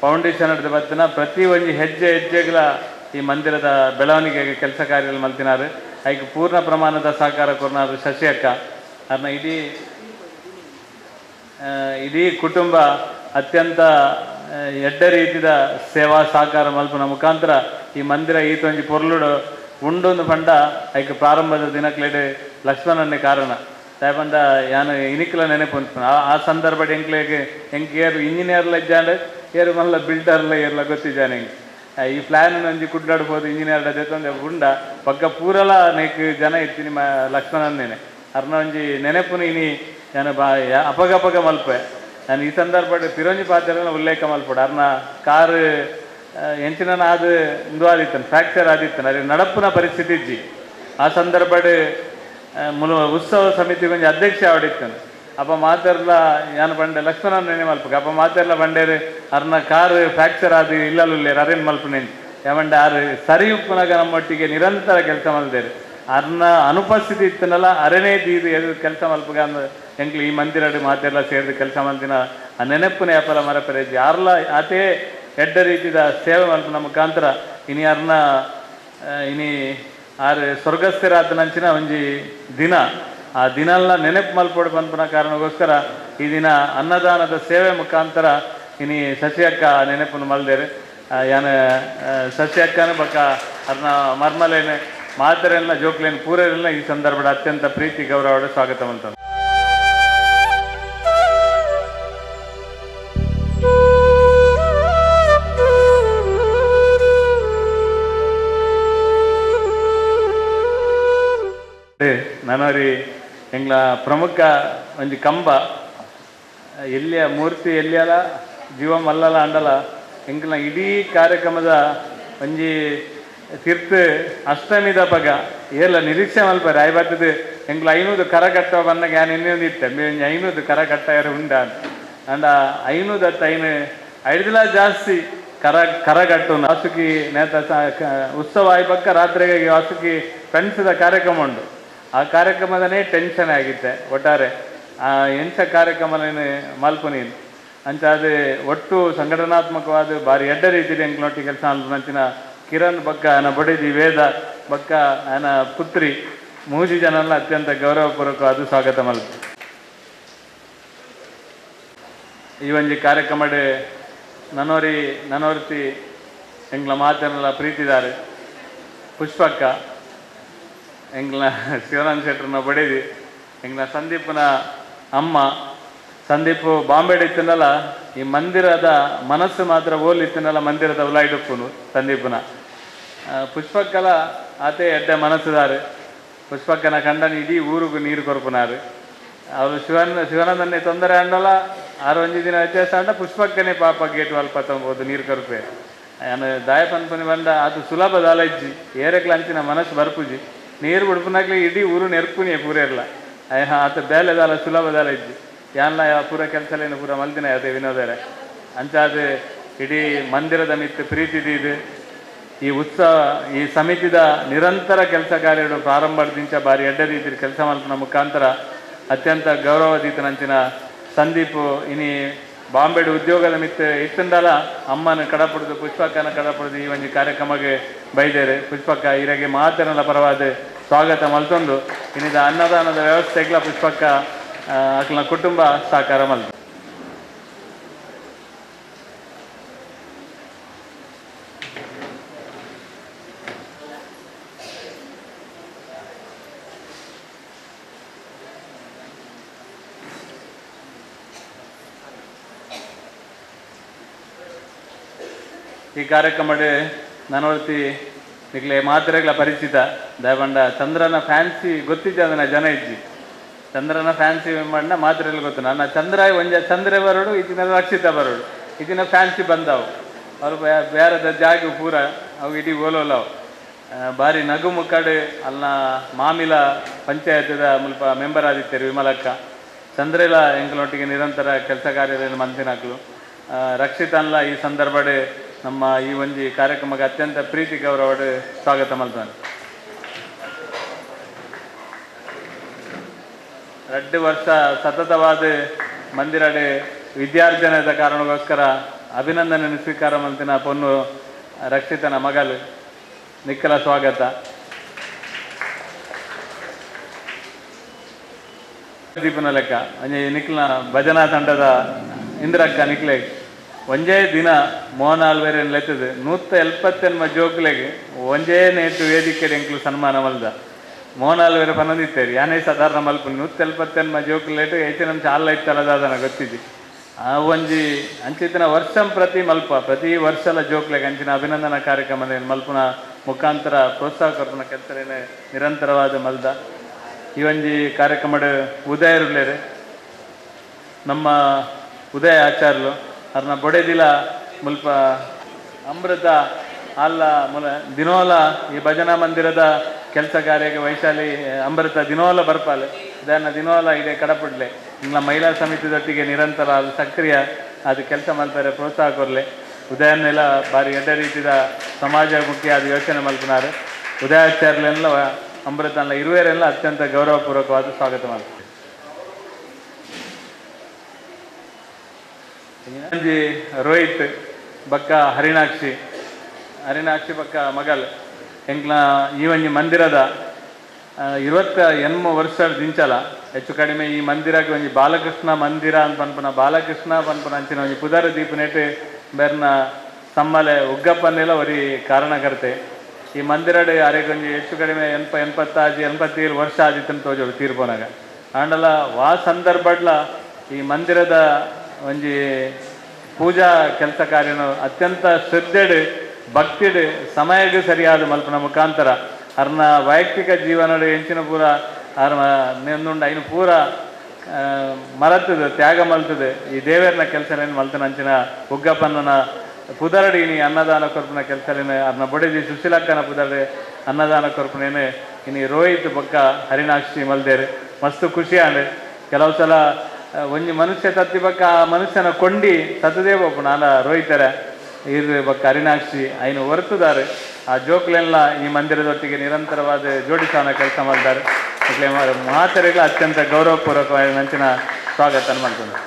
ಫೌಂಡೇಶನ್ ಹಿಡಿದು ಬತ್ತಿನ ಪ್ರತಿ ಒಂಜಿ ಹೆಜ್ಜೆ ಹೆಜ್ಜೆಗಳ ಈ ಮಂದಿರದ ಬೆಳವಣಿಗೆಗೆ ಕೆಲಸ ಕಾರ್ಯ ಮಲ್ತಿನಾರು. ಐಕ್ ಪೂರ್ಣ ಪ್ರಮಾಣದ ಸಹಕಾರ ಕೊರ್ನಾರು ಶಶಿ ಅಕ್ಕ. ಅದನ್ನ ಇಡೀ ಕುಟುಂಬ ಅತ್ಯಂತ ಎಡ್ಡ ರೀತಿದ ಸೇವಾ ಸಹಕಾರ ಮಲ್ಪುನ ಮುಖಾಂತರ ಈ ಮಂದಿರ ಈತೊಂಜಿ ಪೊರ್ಲುಡು ಉಂಡೊಂದು ಪಂಡ ಐಕ್ ಪ್ರಾರಂಭದ ದಿನಕ್ಲೆಡ್ ಲಕ್ಷ್ಮಣನ್ನೇ ಕಾರಣ. ದಾಯೆ ಯಾನು ಇನಿಕ್ಲ ನೆನಪು ಆ ಸಂದರ್ಭ ಎಂಕ್ಲೆಗ್ ಎಂಕ್ ಏರು ಇಂಜಿನಿಯರ್ಲ ಇಜ್ಜಾಂಡ್, ಏರು ಮಲ್ಲ ಬಿಲ್ಡರ್ಲ ಏರ್ಲ ಗೊತ್ತಿದ್ದಾನೆ. ಎಂಕ್ ಈ ಪ್ಲ್ಯಾನ್ ಒಂಜಿ ಕುಡ್ಲಾಡ್ಬೋದು ಇಂಜಿನಿಯರ್ ಜೊತೆ ಉಂಡ ಪಕ್ಕ ಪೂರಲ ನೆಕ್ ಜನ ಇತ್ತೀನಿ ಲಕ್ಷ್ಮಣನ್ನೇನೆ. ಅರ್ನ ಒಂಜಿ ನೆನಪುನು ಇನಿ ಯಾನು ಬಾ ಅಪಗಪಗ ಮಲ್ಪೆ. ನಾನು ಈ ಸಂದರ್ಭ ಪಿರೋಂಜಿ ಪಾತ್ರನ ಉಲ್ಲೇಖ ಮಲ್ಪಡು. ಅರ್ನ ಕಾರು ಎಂಚಿನ ಅದು ಇಂದು ಆದಿತ್ತನು, ಫ್ರ್ಯಾಕ್ಚರ್ ಆದಿತ್ತನು, ಅರೆ ನಡಪುನ ಪರಿಸ್ಥಿತಿ ಇಜ್ಜಿ. ಆ ಸಂದರ್ಭಡ್ ಮುಲು ಉತ್ಸವ ಸಮಿತಿ ಒಂಜಿ ಅಧ್ಯಕ್ಷ ಆವಡಿತ್ತನು. ಅಪ್ಪ ಮಾತೆರ್ಲ ಯಾನು ಬಂಡೆ ಲಕ್ಷ್ಮಣ ನೆನೆ ಮಲ್ಪಕ ಅಪ್ಪ ಮಾತೆರ್ಲ ಬಂಡೇರು ಅರ್ನ ಕಾರು ಫ್ರ್ಯಾಕ್ಚರ್ ಆದ ಇಲ್ಲಲುಲ್ಲೇರು ಅರೇನು ಮಲ್ಪನೇನು ಯಾವಂಡೆ ಆರು ಸರಿ ಉಪ್ಪುನಾಗ ನಮ್ಮೊಟ್ಟಿಗೆ ನಿರಂತರ ಕೆಲಸ ಮಲ್ದೇರು. ಅರ್ನ ಅನುಪಸ್ಥಿತಿ ಇತ್ತನಲ್ಲ ಅರನೇ ದೀದು ಎದು ಕೆಲಸ ಮಲ್ಪಗ ಅಂದ್ ಎಂಕ್ಲು ಈ ಮಂದಿರಡು ಮಾತೆಲ್ಲ ಸೇರಿದು ಕೆಲಸ ಮಲ್ದಿನ ಆ ನೆನಪುನ ಯಾಪಲ ಮರಪೆರೆಜಿ. ಆರ್ಲ ಆತೇ ಎಡ್ಡ ರೀತಿದ ಸೇವೆ ಮಲ್ಪುನ ಮುಖಾಂತರ ಇನಿ ಅರ್ನ ಇನಿ ಆರು ಸ್ವರ್ಗಸ್ಥರಾದ ನಂಚಿನ ಒಂಜಿ ದಿನ, ಆ ದಿನಲ್ಲ ನೆನಪು ಮಲ್ಪೊಡು ಪನ್ಪುನ ಕಾರಣಕ್ಕೋಸ್ಕರ ಈ ದಿನ ಅನ್ನದಾನದ ಸೇವೆ ಮುಖಾಂತರ ಇನಿ ಶಶಿ ಅಕ್ಕ ನೆನಪನ್ನು ಮಲ್ದೇರು. ಯಾನ ಶಶಿ ಅಕ್ಕನ ಬಕ್ಕ ಅರ್ನ ಮರ್ಮಲೇನೆ ಮಾತರೆಲ್ಲ ಜೋಕ್ಲೇನು ಪೂರೆಲ್ಲ ಈ ಸಂದರ್ಭದ ಅತ್ಯಂತ ಪ್ರೀತಿ ಗೌರವ ಸ್ವಾಗತ ಮಲ್ತ. ನನವರಿ ಎಂಗ್ಲ ಪ್ರಮುಖ ಒಂಜಿ ಕಂಬ ಎಲ್ಲಿಯ ಮೂರ್ತಿ ಎಲ್ಲಿಯಲ ಜೀವ ಮಲ್ಲಲ ಅಂಡಲ ಎಂಕ್ಲ ಇಡೀ ಕಾರ್ಯಕ್ರಮದ ಒಂಜಿ ತೀರ್ಥ ಅಷ್ಟಮಿದ ಪಗ ಏಲ ನಿರೀಕ್ಷೆ ಮಲ್ಪರೆ ಆಯ್ ಬತ್ತದ ಎಂಕ್ಲ 500 ಕರ ಕಟ್ಟುವ ಬಂದಾಗ ಯಾನ್ ಇನ್ನೊಂದು ಇತ್ತೆ ಒಂಜಿ 500 ಕರ ಕಟ್ಟಾಯರ ಉಂಡ ಅಂಡ 500 ಅತ್ತ ಐನು ಐದುಲ ಜಾಸ್ತಿ ಕರ ಕರ ಕಟ್ಟು ವಾಸುಕಿ ನೇತ ಉತ್ಸವ ಆಯ್ ಪಕ್ಕ ರಾತ್ರಿಗೆ ವಾಸುಕಿ ಫ್ರೆಂಡ್ಸ್ದ ಕಾರ್ಯಕ್ರಮ ಉಂಡು. ಆ ಕಾರ್ಯಕ್ರಮದನೇ ಟೆನ್ಷನ್ ಆಗಿತ್ತೆ ಒಟ್ಟಾರೆ ಆ ಎಂಚ ಕಾರ್ಯಕ್ರಮಲೇನು ಮಲ್ಪುನೀನು ಅಂಚ ಅದು ಒಟ್ಟು ಸಂಘಟನಾತ್ಮಕವಾದ ಭಾರಿ ಎಡ್ಡ ರೀತಿಯಲ್ಲಿ ಎಂಕ್ಲೊಟ್ಟಿ ಕೆಲಸ ನಂಚಿನ ಕಿರಣ್ ಬಕ್ಕ ಆನ ಬಡಿದಿ ವೇದ ಬಕ್ಕ ಆನ ಪುತ್ರಿ ಮೂಜಿ ಜನಲ್ಲ ಅತ್ಯಂತ ಗೌರವಪೂರ್ವಕವಾದ ಸ್ವಾಗತ ಮಲ್ಪ. ಈ ಒಂಜಿ ಕಾರ್ಯಕ್ರಮಡ್ ನನೋರಿ ನನೋರ್ತಿ ಎಂಗ್ಲ ಮಾತನ್ನೆಲ್ಲ ಪ್ರೀತಿದಾರೆ ಪುಷ್ಪಕ್ಕ ಎಂಗ್ಲ ಶಿವರಾಮ್ ಶೆಟ್ಟರ್ನ ಬಡೇದಿ ಎಂಗ್ಲ ಸಂದೀಪನ ಅಮ್ಮ. ಸಂದೀಪ್ ಬಾಂಬೆ ಇತ್ತನಲ್ಲ ಈ ಮಂದಿರದ ಮನಸ್ಸು ಮಾತ್ರ ಓಲ್ ಇತ್ತನಲ್ಲ ಮಂದಿರದ ಉಲಾಯಿಡುಪ್ಪುನು ಸಂದೀಪನ. ಪುಷ್ಪಕ್ಕಲ ಆತೆ ಎಡ್ಡೆ ಮನಸ್ಸುದಾರು. ಪುಷ್ಪಕ್ಕನ ಕಂಡನ ಇಡೀ ಊರುಗು ನೀರು ಕೊರಪುನಾರು. ಅವರು ಶಿವನಂದನ್ನೇ ತೊಂದರೆ ಅಂಡಲ್ಲ ಆರು ಒಂಜಿ ದಿನ ವ್ಯತ್ಯಾಸ ಅಂಡ ಪುಷ್ಪಕ್ಕನೇ ಪಾಪ ಗೇಟ್ ಅಲ್ಪ ತೊಂಬೋದು ನೀರು ಕೊರಪೆ. ಯಾನು ದಾಯ ಪನ್ಪುನಿ ಬಂದ ಅದು ಸುಲಭ ದಾಲ ಇಜ್ಜಿ ಏರೆಕ್ಲ ಅಂಚಿನ ಮನಸ್ಸು ಬರ್ಪುಜಿ ನೀರು ಬಿಡ್ಪುನಾಗ್ಲಿ ಇಡೀ ಊರು ನೆರ್ಪುನಿ ಪೂರೆರ್ಲ ಆತ ಬೇಲೆ ದಾಲ ಸುಲಭ ದಾಲ ಇಜ್ಜಿ ಯಾನ್ಲ ಪೂರ ಕೆಲಸಲೇನು ಪೂರ ಮಲ್ದಿನ ಅದೇ ವಿನೋದರೆ. ಅಂಚಾದ ಇಡೀ ಮಂದಿರದ ಮಿತ್ತು ಪ್ರೀತಿ ಇದು ಈ ಉತ್ಸವ ಈ ಸಮಿತಿದ ನಿರಂತರ ಕೆಲಸ ಕಾರ್ಯಗಳು ಪ್ರಾರಂಭದಿಂಚ ಬಾರಿ ಎಡ್ಡ ರೀತಿ ಕೆಲಸ ಮಲ್ಪುನ ಮುಖಾಂತರ ಅತ್ಯಂತ ಗೌರವದೀತನಂಚಿನ ಸಂದೀಪ್ ಇನಿ ಬಾಂಬೆಡ್ ಉದ್ಯೋಗದ ಮಿತ್ತ ಇತ್ತಂದಲ ಅಮ್ಮನ ಕಡಪುಡ್ದು ಪುಷ್ಪಕ್ಕನ ಕಡಪುಡ್ದು ಈ ಒಂಜಿ ಕಾರ್ಯಕ್ರಮಕ್ಕೆ ಬೈದೇರು. ಪುಷ್ಪಕ್ಕ ಇರಗೆ ಮಾತನಲ ಪರವಾದ ಸ್ವಾಗತ ಮಲ್ತೊಂದು ಇನ್ನಿದ ಅನ್ನದಾನದ ವ್ಯವಸ್ಥೆಗ್ಲ ಪುಷ್ಪಕ್ಕ ಅಕ್ಲನ ಕುಟುಂಬ ಸಹಕಾರ ಮಲ್ತು. ಈ ಕಾರ್ಯಕ್ರಮಡ್ ನನವರ್ತಿ ನಿಕ್ಲೆ ಮಾತ್ರೆಗಳ ಪರಿಚಿತ ದಯಬಂಡ ಚಂದ್ರನ ಫ್ಯಾನ್ಸಿ ಗೊತ್ತಿದ್ದ ಅದನ್ನ ಜನ ಇಜ್ಜಿ ಚಂದ್ರನ ಫ್ಯಾನ್ಸಿ ಮಣ್ಣ ಮಾತ್ರೆಗಳು ಗೊತ್ತು. ನನ್ನ ಚಂದ್ರ ಒಂಜ ಚಂದ್ರ ಬರೋಡು ಇದಿನ ರಕ್ಷಿತ ಬರೋಡು ಇದಿನ ಫ್ಯಾನ್ಸಿ ಬಂದವು ಅವ್ರು ಬೇರೆದ ಜಾಗ ಪೂರ ಅವು ಇಡೀ ಓಲೋಲವು ಬಾರಿ ನಗು ಮುಕ್ಕಡೆ ಅಲ್ಲ ಮಾಮಿಲ ಪಂಚಾಯತ್ದ ಮುಲ್ಪ ಮೆಂಬರ್ ಆದಿತ್ಯರು ವಿಮಲಕ್ಕ ಚಂದ್ರೆಲ ಎಂಕಲೊಟ್ಟಿಗೆ ನಿರಂತರ ಕೆಲಸ ಕಾರ್ಯದಲ್ಲಿ ಮಂತಿನಾಕ್ಲು ರಕ್ಷಿತನ್ಲ ಈ ಸಂದರ್ಭಡೆ ನಮ್ಮ ಈ ಒಂಜಿ ಕಾರ್ಯಕ್ರಮಕ್ಕೆ ಅತ್ಯಂತ ಪ್ರೀತಿ ಗೌರವ ಸ್ವಾಗತ ಮಲ್ತಾನೆ. 2 ವರ್ಷ ಸತತವಾದ ಮಂದಿರಡೆ ವಿದ್ಯಾರ್ಜನದ ಕಾರಣಕ್ಕೋಸ್ಕರ ಅಭಿನಂದನೆ ಸ್ವೀಕಾರ ಮಲ್ತಿನ ಪೊನ್ನು ರಕ್ಷಿತನ ಮಗಲು ನಿಕ್ಕಲ ಸ್ವಾಗತ. ದೀಪನ ಲೆಕ್ಕ ಒಂಜಿ ನಿಕ್ಲನ ಭಜನಾ ತಂಡದ ಇಂದ್ರಕ್ಕ ನಿಕ್ಲೆ ಒಂಜೇ ದಿನ ಮೋಹನ್ ಆಲ್ವೇರನ್ ಲೆತ್ತದು 178 ಜೋಕ್ಲೆಗ್ ಒಂಜೇ ನೇಟು ವೇದಿಕೆ ಎಂಕ್ಲು ಸನ್ಮಾನ ಮಲ್ದ ಮೋಹನ್ ಆಲ್ವೇರ ಪನ್ನೊಂದಿತ್ತೇರಿ ಯಾನೇ ಸಾಧಾರಣ ಮಲ್ಪ 178 ಜೋಕ್ಲೇಟು ಹೆಚ್ಚಿನ ಅಂಶ ಅಲ್ಲ ಇತ್ತಲ್ಲದಾದನ ಗೊತ್ತಿದ್ದಿ ಆ ಒಂಜಿ ಅಂಚಿತ್ತಿನ ವರ್ಷಂ ಪ್ರತಿ ಮಲ್ಪ ಪ್ರತಿ ವರ್ಷಲ ಜೋಕ್ಲೆಗ್ ಅಂಚಿನ ಅಭಿನಂದನಾ ಕಾರ್ಯಕ್ರಮ ಮಲ್ಪುನ ಮುಖಾಂತರ ಪ್ರೋತ್ಸಾಹ ಕೊರ್ಪುನ ಕೆಲಸರೇನೆ ನಿರಂತರವಾದ ಮಲ್ದ. ಈ ಒಂಜಿ ಕಾರ್ಯಕ್ರಮಡ್ ಉದಯರುಳ್ಳೇರು ನಮ್ಮ ಉದಯ ಆಚಾರ್ಲು ಅರ್ನ ಬೊಡೆದಿಲ ಮುಲ್ಪ ಅಮೃತ ಅಲ್ಲ ಮುಲ ದಿನೋಲ ಈ ಭಜನಾ ಮಂದಿರದ ಕೆಲಸ ಕಾರ್ಯಕ್ಕೆ ವೈಶಾಲಿ ಅಮೃತ ದಿನೋಲ ಬರ್ಪಾಲೆ ಇದನ್ನ ದಿನೋಲ ಇದೆ ಕಡಪಡ್ಲೆ ನಿಮ್ಮ ಮಹಿಳಾ ಸಮಿತಿದೊಟ್ಟಿಗೆ ನಿರಂತರ ಅದು ಸಕ್ರಿಯ ಅದು ಕೆಲಸ ಮಲ್ಪರೆ ಪ್ರೋತ್ಸಾಹ ಕೊರ್ಲೆ. ಉದಯನ್ನೆಲ್ಲ ಬಾರಿ ಎಡ್ಡ ರೀತಿಯ ಸಮಾಜಮುಖಿ ಅದು ಯೋಚನೆ ಮಲ್ಪನಾರು ಉದಯಾಚಾರ್ಯಲೆಲ್ಲ ಅಮೃತನ ಇರುವೆರೆಲ್ಲ ಅತ್ಯಂತ ಗೌರವಪೂರ್ವಕವಾದ ಸ್ವಾಗತ ಮಾಡ್ತಾರೆ. ರೋಹಿತ್ ಬಕ್ಕ ಹರಿಣಾಕ್ಷಿ ಹರಿಣಾಕ್ಷಿ ಬಕ್ಕ ಮಗಲ್ ಎಂಕ್ಲ ಈ ಒಂಜಿ ಮಂದಿರದ 28 ವರ್ಷ ದಿಂಚಲ ಹೆಚ್ಚು ಕಡಿಮೆ ಈ ಮಂದಿರಕ್ಕೆ ಒಂಜಿ ಬಾಲಕೃಷ್ಣ ಮಂದಿರ ಅಂತ ಪನ್ಪುನ ಬಾಲಕೃಷ್ಣ ಪನ್ಪುನ ಅಂಚಿನ ಒಂಜಿ ಪುದರ್ ದೀಪನೇಟ್ ಬೆರ್ನ ಸಮ್ಮಲೆ ಉಗ್ಗಪ್ಪನೆಲ್ಲ ಒರಿ ಕಾರಣಕರ್ತೆ. ಈ ಮಂದಿರಡೆ ಅರೆಗೊಂಜಿ ಹೆಚ್ಚು ಕಡಿಮೆ 85 87 ವರ್ಷ ಆದಿತ್ತಂತ ತೋಜೋಡು ತೀರ್ಪೋನಾಗ ಆಂಡಲ ವಾ ಸಂದರ್ಭಡ್ಲ ಈ ಮಂದಿರದ ಒಂಜಿ ಪೂಜಾ ಕೆಲಸ ಕಾರ್ಯನು ಅತ್ಯಂತ ಶ್ರದ್ಧೆಡು ಭಕ್ತಿಡು ಸಮಯಕ್ಕೆ ಸರಿಯಾದ ಮಲ್ಪನ ಮುಖಾಂತರ ಅರ್ನ ವೈಯಕ್ತಿಕ ಜೀವನಡು ಎಂಚಿನ ಪೂರ ಅರ್ನ ನೆಂದುಂಡು ಐನು ಪೂರ ಮರತದೆ ತ್ಯಾಗ ಮಲ್ತದೆ ಈ ದೇವೇರ್ನ ಕೆಲಸನೇನು ಮಲ್ತನ ಅಂಚಿನ ಉಗ್ಗಪ್ಪನ ಪುದರಡಿ ಇನಿ ಅನ್ನದಾನ ಕೊರ್ಪುನ ಕೆಲಸಲೇನೆ ಅರ್ನ ಬೊಡೆದಿ ಸುಶೀಲಕ್ಕನ ಪುದರಡಿ ಅನ್ನದಾನ ಕೊರ್ಪುನೇನೆ ಇನಿ ರೋಹಿತ್ ಬೊಕ್ಕ ಹರಿಣಾಕ್ಷಿ ಮಲ್ದೇರು ಮಸ್ತ್ ಖುಷಿ ಆಂಡ್. ಕೆಲವು ಸಲ ಒಂಜಿ ಮನುಷ್ಯ ತತ್ತಿ ಬೊಕ್ಕ ಆ ಮನುಷ್ಯನ ಕೊಂಡಿ ತತ್ತದೇ ಬೋಪು ನಾನ ರೋಹಿತರ ಇರು ಬೊಕ್ಕ ಹರಿಣಾಕ್ಷಿ ಐನು ಹೊರತುದಾರೆ ಆ ಜೋಕ್ಲೆಲ್ಲ ಈ ಮಂದಿರದೊಟ್ಟಿಗೆ ನಿರಂತರವಾದ ಜೋಡಿಸಾನ ಕೆಲಸ ಮಾಡ್ತಾರೆ. ಮಾತರೆಗಳ ಅತ್ಯಂತ ಗೌರವಪೂರ್ವಕವಾಗಿ ನಂಚಿನ ಸ್ವಾಗತ ಮಾಡ್ತದೆ.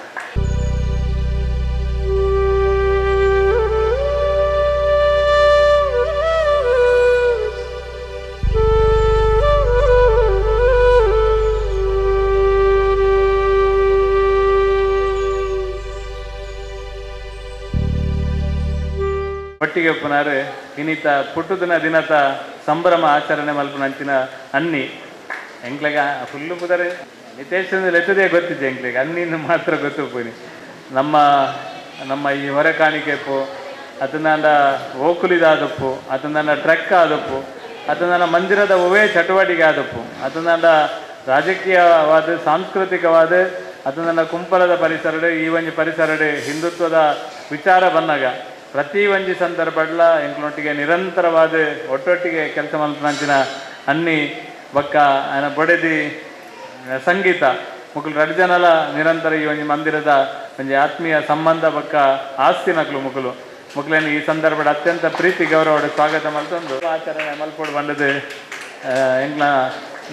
ಒಟ್ಟಿಗೆ ಒಪ್ಪುನಾರು ಇನ್ನಿತ ಪುಟ್ಟುದಿನ ದಿನತ ಸಂಭ್ರಮ ಆಚರಣೆ ಮಲ್ಪುನಂಚಿನ ಅನ್ನಿ ಎಂಕ್ಲೆಗ ಫುಲ್ಲು ಪುದರೆ ನಿತೇಶ್ ಲೆತ್ತದೇ ಗೊತ್ತಿದ್ದೆ ಎಂಕ್ಲೆಗ ಅನ್ನಿನ ಮಾತ್ರ ಗೊತ್ತುಪ್ಪುನಿ. ನಮ್ಮ ನಮ್ಮ ಈ ಹೊರೆ ಕಾಣಿಕೆಪ್ಪು ಅದನ್ನ ಓಕುಲಿದಾದಪ್ಪು ಅದನ್ನ ಟ್ರೆಕ್ ಆದಪ್ಪು ಅದನ್ನ ಮಂದಿರದ ಒವೇ ಚಟುವಟಿಕೆ ಆದಪ್ಪು ಅದನ್ನ ರಾಜಕೀಯವಾದ ಸಾಂಸ್ಕೃತಿಕವಾದ ಅದನ್ನ ಕುಂಪಲದ ಪರಿಸರಡು ಈ ಒಂಜಿ ಪರಿಸರಡು ಹಿಂದುತ್ವದ ವಿಚಾರ ಬಂದಾಗ ಪ್ರತಿ ಒಂಜಿ ಸಂದರ್ಭಡ್ಲ ಎಂಕ್ಲೊಟ್ಟಿಗೆ ನಿರಂತರವಾದ ಒಟ್ಟೊಟ್ಟಿಗೆ ಕೆಲಸ ಮಲ್ಪನಂಚಿನ ಅನ್ನಿ ಬೊಕ್ಕ ಆಯನ ಬೊಡೆದಿ ಸಂಗೀತ ಮುಕುಲು ರಡ್ಡ್ ಜನಲ ನಿರಂತರ ಈ ಒಂಜಿ ಮಂದಿರದ ಒಂಜಿ ಆತ್ಮೀಯ ಸಂಬಂಧ ಬೊಕ್ಕ ಆಸ್ತಿನಕ್ಲು ಮುಕುಲು ಮುಕ್ಲೆನ್ ಈ ಸಂದರ್ಭಡ್ ಅತ್ಯಂತ ಪ್ರೀತಿ ಗೌರವಡ್ ಸ್ವಾಗತ ಮಲ್ತೊಂದು ಆಚರಣೆ ಮಲ್ಪೊಡು ಬಂದದು ಎಂಕ್ಲ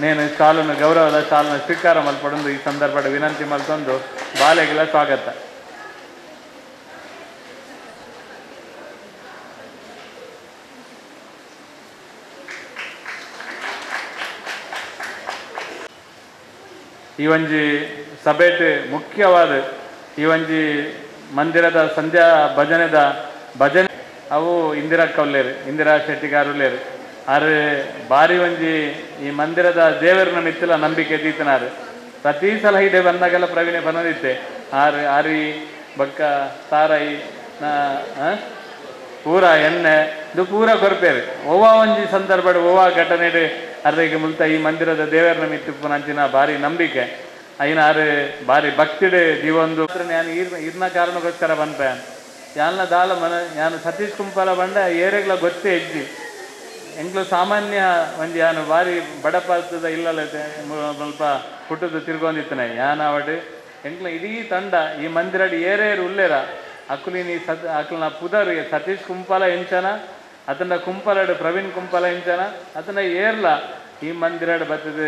ನೇನು ಶಾಲನ್ನು ಗೌರವದ ಶಾಲನ್ನು ಸ್ವೀಕಾರ ಮಲ್ಪೊಡೊಂದು ಈ ಸಂದರ್ಭಡ್ ವಿನಂತಿ ಮಲ್ತೊಂದು ಬಾಲೆಗೆಲ ಸ್ವಾಗತ. ಈ ಒಂಜಿ ಸಭೆಟ್ ಮುಖ್ಯವಾದ ಈ ಒಂಜಿ ಮಂದಿರದ ಸಂಧ್ಯಾ ಭಜನೆದ ಭಜನೆ ಅವು ಇಂದಿರಾ ಕೌಲ್ಲೇರು, ಇಂದಿರಾ ಶೆಟ್ಟಿಗಾರುಲೇರು. ಆರು ಬಾರಿ ಒಂಜಿ ಈ ಮಂದಿರದ ದೇವರನ ಮಿತ್ತಿಲ ನಂಬಿಕೆ ದೀತನಾರು. ಪ್ರತಿ ಸಲ ಇಡೆ ಬಂದಾಗೆಲ್ಲ ಪ್ರವೀಣೆ ಬನ್ನದಿತ್ತೆ. ಆರು ಆರಿ ಬಕ್ಕ ತಾರೈ ಪೂರ ಎಣ್ಣೆ ಇದು ಪೂರ ಕೊರ್ಪೇರು. ಒವ್ವ ಒಂಜಿ ಸಂದರ್ಭಡ್ ಒವ್ವ ಘಟನೆಡ್ ಅರ್ರೆಗೆ ಮುಲ್ತ ಈ ಮಂದಿರದ ದೇವರನ ಮಿತ್ತಿಪ್ಪುನಂಚಿನ ಭಾರಿ ನಂಬಿಕೆ ಐನ ಆರು ಭಾರಿ ಭಕ್ತಿಡ್ ದೀವೊಂದು. ಯಾನ್ ಇರ್ನ ಕಾರಣಕ್ಕೋಸ್ಕರ ಬನ್ಪೆ ಯಾನ್ಲ ದಾಲ ಮನ ಯಾನ್ ಸತೀಶ್ ಕುಂಪಾಲ ಬಂಡ ಏರೆಗ್ಲ ಗೊತ್ತೇ ಇಜ್ಜಿ. ಎಂಕ್ಲು ಸಾಮಾನ್ಯ ಒಂಜಿ ಯಾನ್ ಭಾರಿ ಬಡಪಾತದ ಇಲ್ಲಲ ಸ್ವಲ್ಪ ಪುಟ್ಟದ ತಿರ್ಗೊಂದಿತ್ತನೆ ಯಾನ್ ಅವಡ್ ಎಂಕ್ಲ ಇಡೀ ತಂಡ ಈ ಮಂದಿರಡ್ ಏರೇರು ಉಲ್ಲೇರ ಅಕುಲಿನಿ ಸತ್ ಅಕುಲ್ನ ಪುದರ್ ಸತೀಶ್ ಕುಂಪಾಲ ಎಂಚನ ಅತನ ಕುಂಪಾಲಡ್ ಪ್ರವೀಣ್ ಕುಂಪಾಲ ಎಂಚನ ಅತನ ಏರ್ಲ ಈ ಮಂದಿರಡ್ ಬತ್ತದ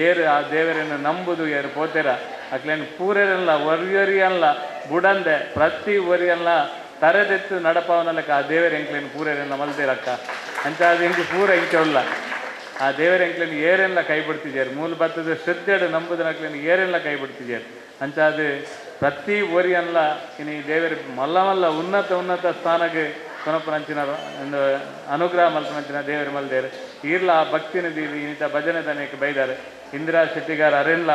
ಏರು ಆ ದೇವರನ್ನು ನಂಬುದು ಏರು ಪೋತೆರ ಅಕ್ಲೇನ್ ಪೂರೆರಲ್ಲ ಒರಿಯೊರಿಯಲ್ಲ ಬುಡಂದೆ ಪ್ರತಿ ಒರಿಯಲ್ಲ ತರೆದೆತ್ತು ನಡಪಾವನಲಕ ಆ ದೇವರ ಎಂಕ್ಲೇನ್ ಪೂರೆರೆಲ್ಲ ಮಲ್ದೇರಕ್ಕ ಅಂಚಾದ ಎಂಕ್ ಪೂರ ಇಂಚ ಉಲ್ಲ ಆ ದೇವರ ಎಂಕ್ಲೇನ್ ಏರೆಲ್ಲ ಕೈ ಬಿಡ್ತಿದ್ದಾರೆ ಮೂಲ ಬತ್ತದ ಶ್ರದ್ಧೆಡು ನಂಬುದನಕ್ಲೇನ್ ಏರೆಲ್ಲ ಕೈ ಬಿಡ್ತಿದ್ದಾರೆ ಅಂಚಾದ ಪ್ರತಿ ಒರಿಯಲ್ಲ ಇನಿ ದೇವರ ಮಲ್ಲ ಮಲ್ಲ ಉನ್ನತ ಉನ್ನತ ಸ್ಥಾನಕ್ಕೆ ಕೊನಪನಂಚಿನ ಒಂದು ಅನುಗ್ರಹ ಮಲ್ಪನಂಚಿನ ದೇವರ ಮಲ್ದೇರು ಈರ್ಲ ಆ ಭಕ್ತಿನ ದೀವಿ ಇನ್ನಿತ ಭಜನೆ ತನಕ್ಕೆ ಬೈದಾರೆ. ಇಂದಿರಾ ಶೆಟ್ಟಿಗಾರ್ ಅರೆಲ್ಲ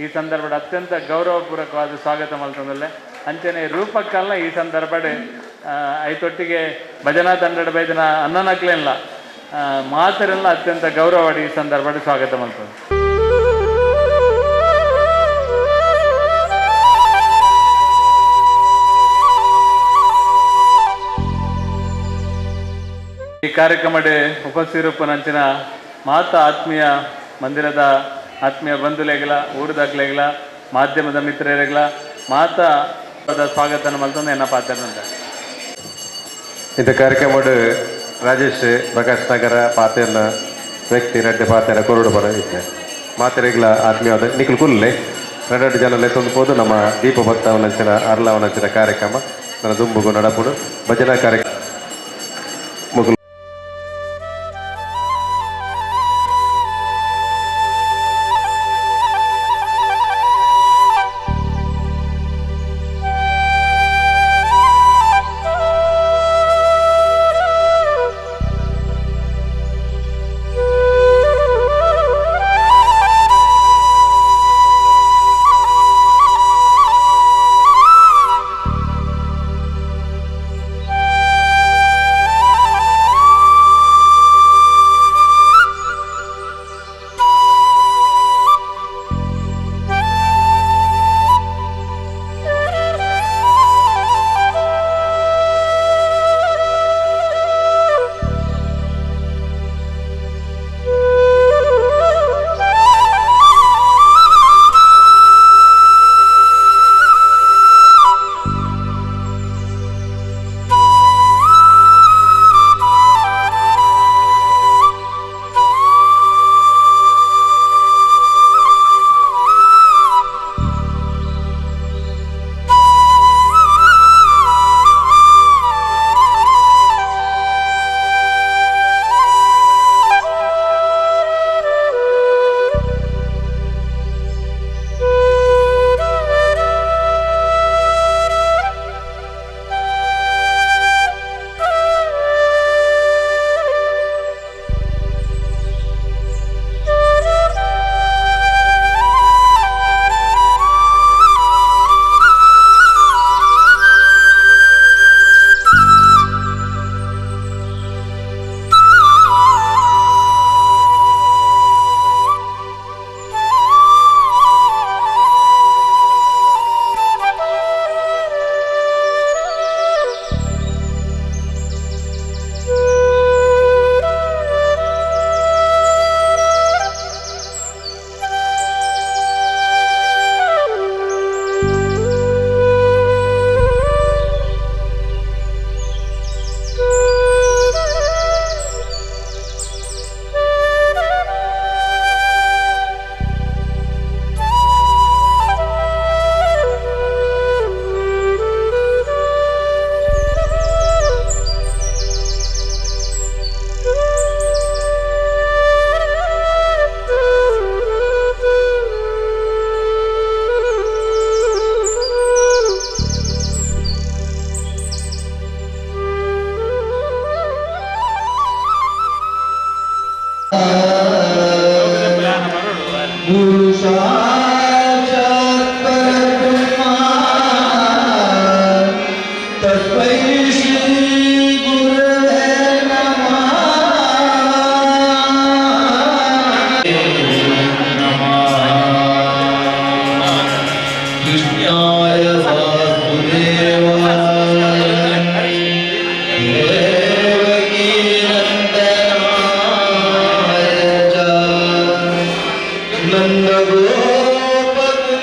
ಈ ಸಂದರ್ಭದ ಅತ್ಯಂತ ಗೌರವಪೂರ್ವಕವಾದ ಸ್ವಾಗತ ಮಲ್ತಂದಲ್ಲೇ ಅಂಚನೆ ರೂಪಕ್ಕಲ್ಲ ಈ ಸಂದರ್ಭಡ್ ಐತೊಟ್ಟಿಗೆ ಭಜನಾ ತಂಡದ ಬೈದನ ಅನ್ನನಕ್ಲೆಲ್ಲ ಮಾತರೆಲ್ಲ ಅತ್ಯಂತ ಗೌರವಡಿ ಈ ಸಂದರ್ಭಡ್ ಸ್ವಾಗತ ಮಲ್ತಂದು. ಈ ಕಾರ್ಯಕ್ರಮಡೆ ಉಪಸ್ಥಿರಪ್ಪನಂಚಿನ ಮಾತಾ ಆತ್ಮೀಯ ಮಂದಿರದ ಆತ್ಮೀಯ ಬಂಧುಲೆಗಳ ಊರುದಾಕ್ಲೆಗಳ ಮಾಧ್ಯಮದ ಮಿತ್ರರೆಗಳ ಮಾತಾ ಸ್ವಾಗತ ಮಲ್ತೊಂದು ಎನ್ನ ಪಾತ್ರ. ಇಂಥ ಕಾರ್ಯಕ್ರಮಡ್ ರಾಜೇಶ್ ಪ್ರಕಾಶ್ ನಗರ ಪಾತೆರ್ನ ವ್ಯಕ್ತಿ ರಡ್ಡೆ ಪಾತೆರ ಕೊರಡು ಬರ ಇತ್ತೆ ಮಾತೆರೆಗಳ ಆತ್ಮೀಯವಾದ ನಿಖಲ್ ಕುಲ್ಲೆ ರಡ್ಡು ಜನ ಲೆತ್ತೊಂದು ಪೋದು ನಮ್ಮ ದೀಪ ಭಕ್ತವನಂಚಿನ ಅರ್ಲವನಂಚಿನ ಕಾರ್ಯಕ್ರಮ ನನ್ನ ದುಂಬುಗು ನಡಪುಡು ಭಜನಾ ಕಾರ್ಯಕ್ರಮ ಮುಗುಲು.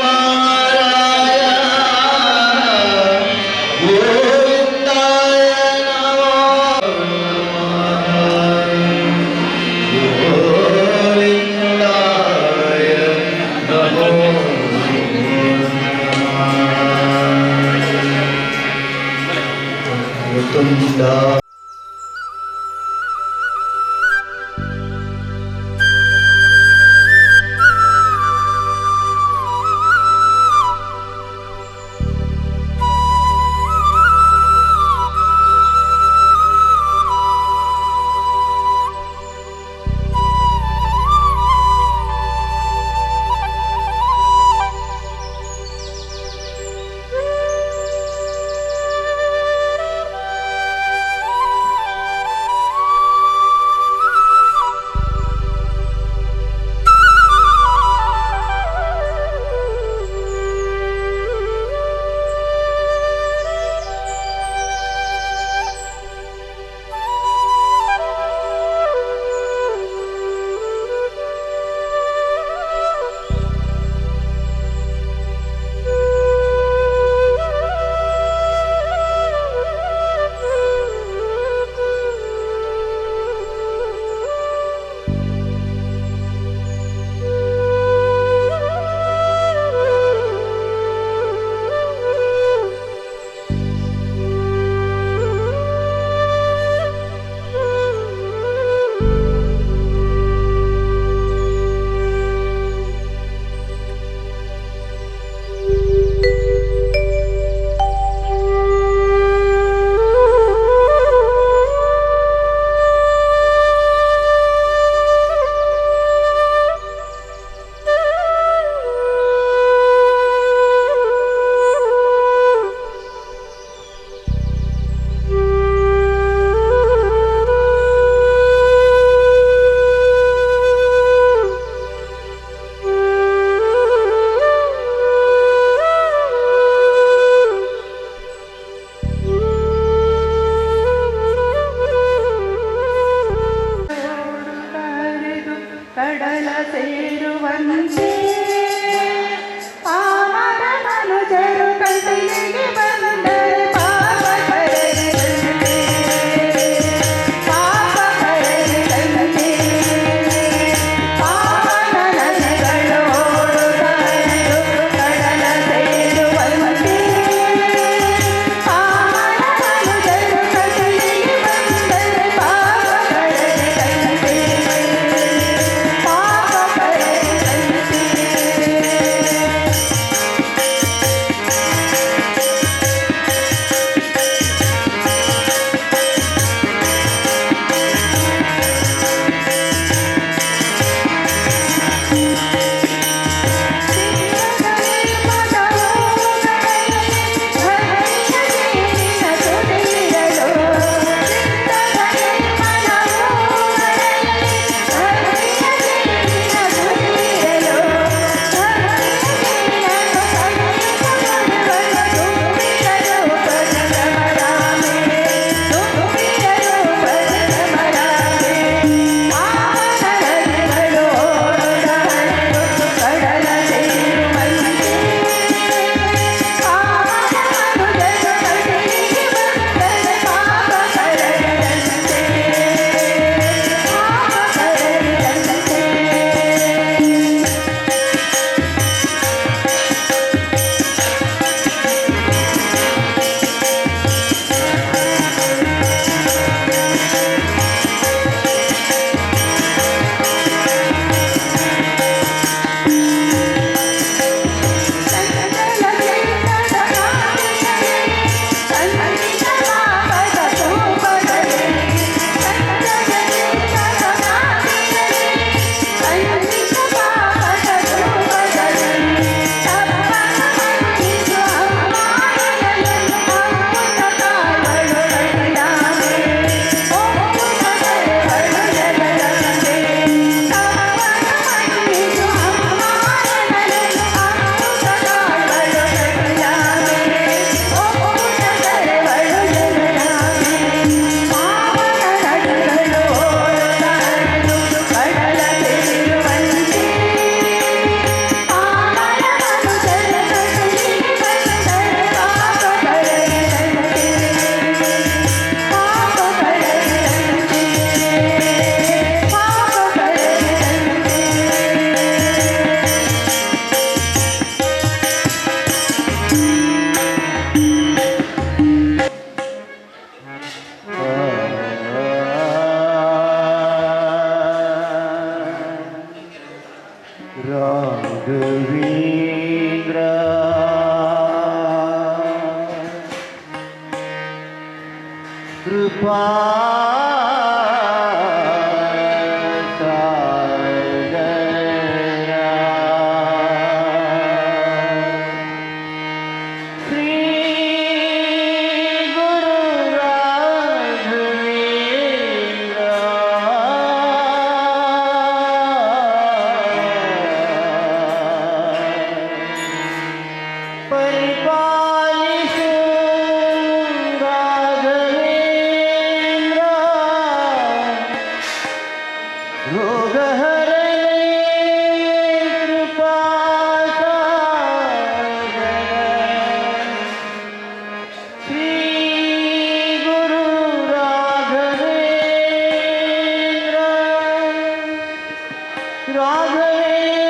ನಂದಗೋಪಕುಮಾರಾಯ ಗೋವಿಂದಾಯ ನಮೋ ಗೋವಿಂದಾಯ ನಮೋ ತುಂಡ. ಕರೆದು ಕಡಲ ಸೇರುವಂತೆ ಪಾಮರ ಮನುಜರು ಕೈಲಿಗೆ ಬಂದರೆ ಪಾಪ ಕರೆದಂತೆ, ಪಾಪ ಕರೆದಂತೆ. ಪಾವನ ನದಿಗಳು ಓಡುತ್ತರಿದು ಕಡಲ ಸೇರುವಂತೆ ಪಾಮರ ಮನುಜರು ಕೈಲಿಗೆ ಬಂದರೆ ಪಾಪ ಕರೆದಂತೆ, ಪಾಪ ಕರೆದಂತೆ. ರಾಘವೇಂದ್ರ ಕೃಪಾ ಶ್ರೀ ಗುರು ರಾಘವೇಂದ್ರ ಪರಿಪಾಲಿಸು ರಾಘವೇಂದ್ರ ರೋಗಹರಣೆ ಕೃಪಾ ಶ್ರೀ ಗುರು ರಾಘವೇಂದ್ರ ರಾಘವೇಂದ್ರ.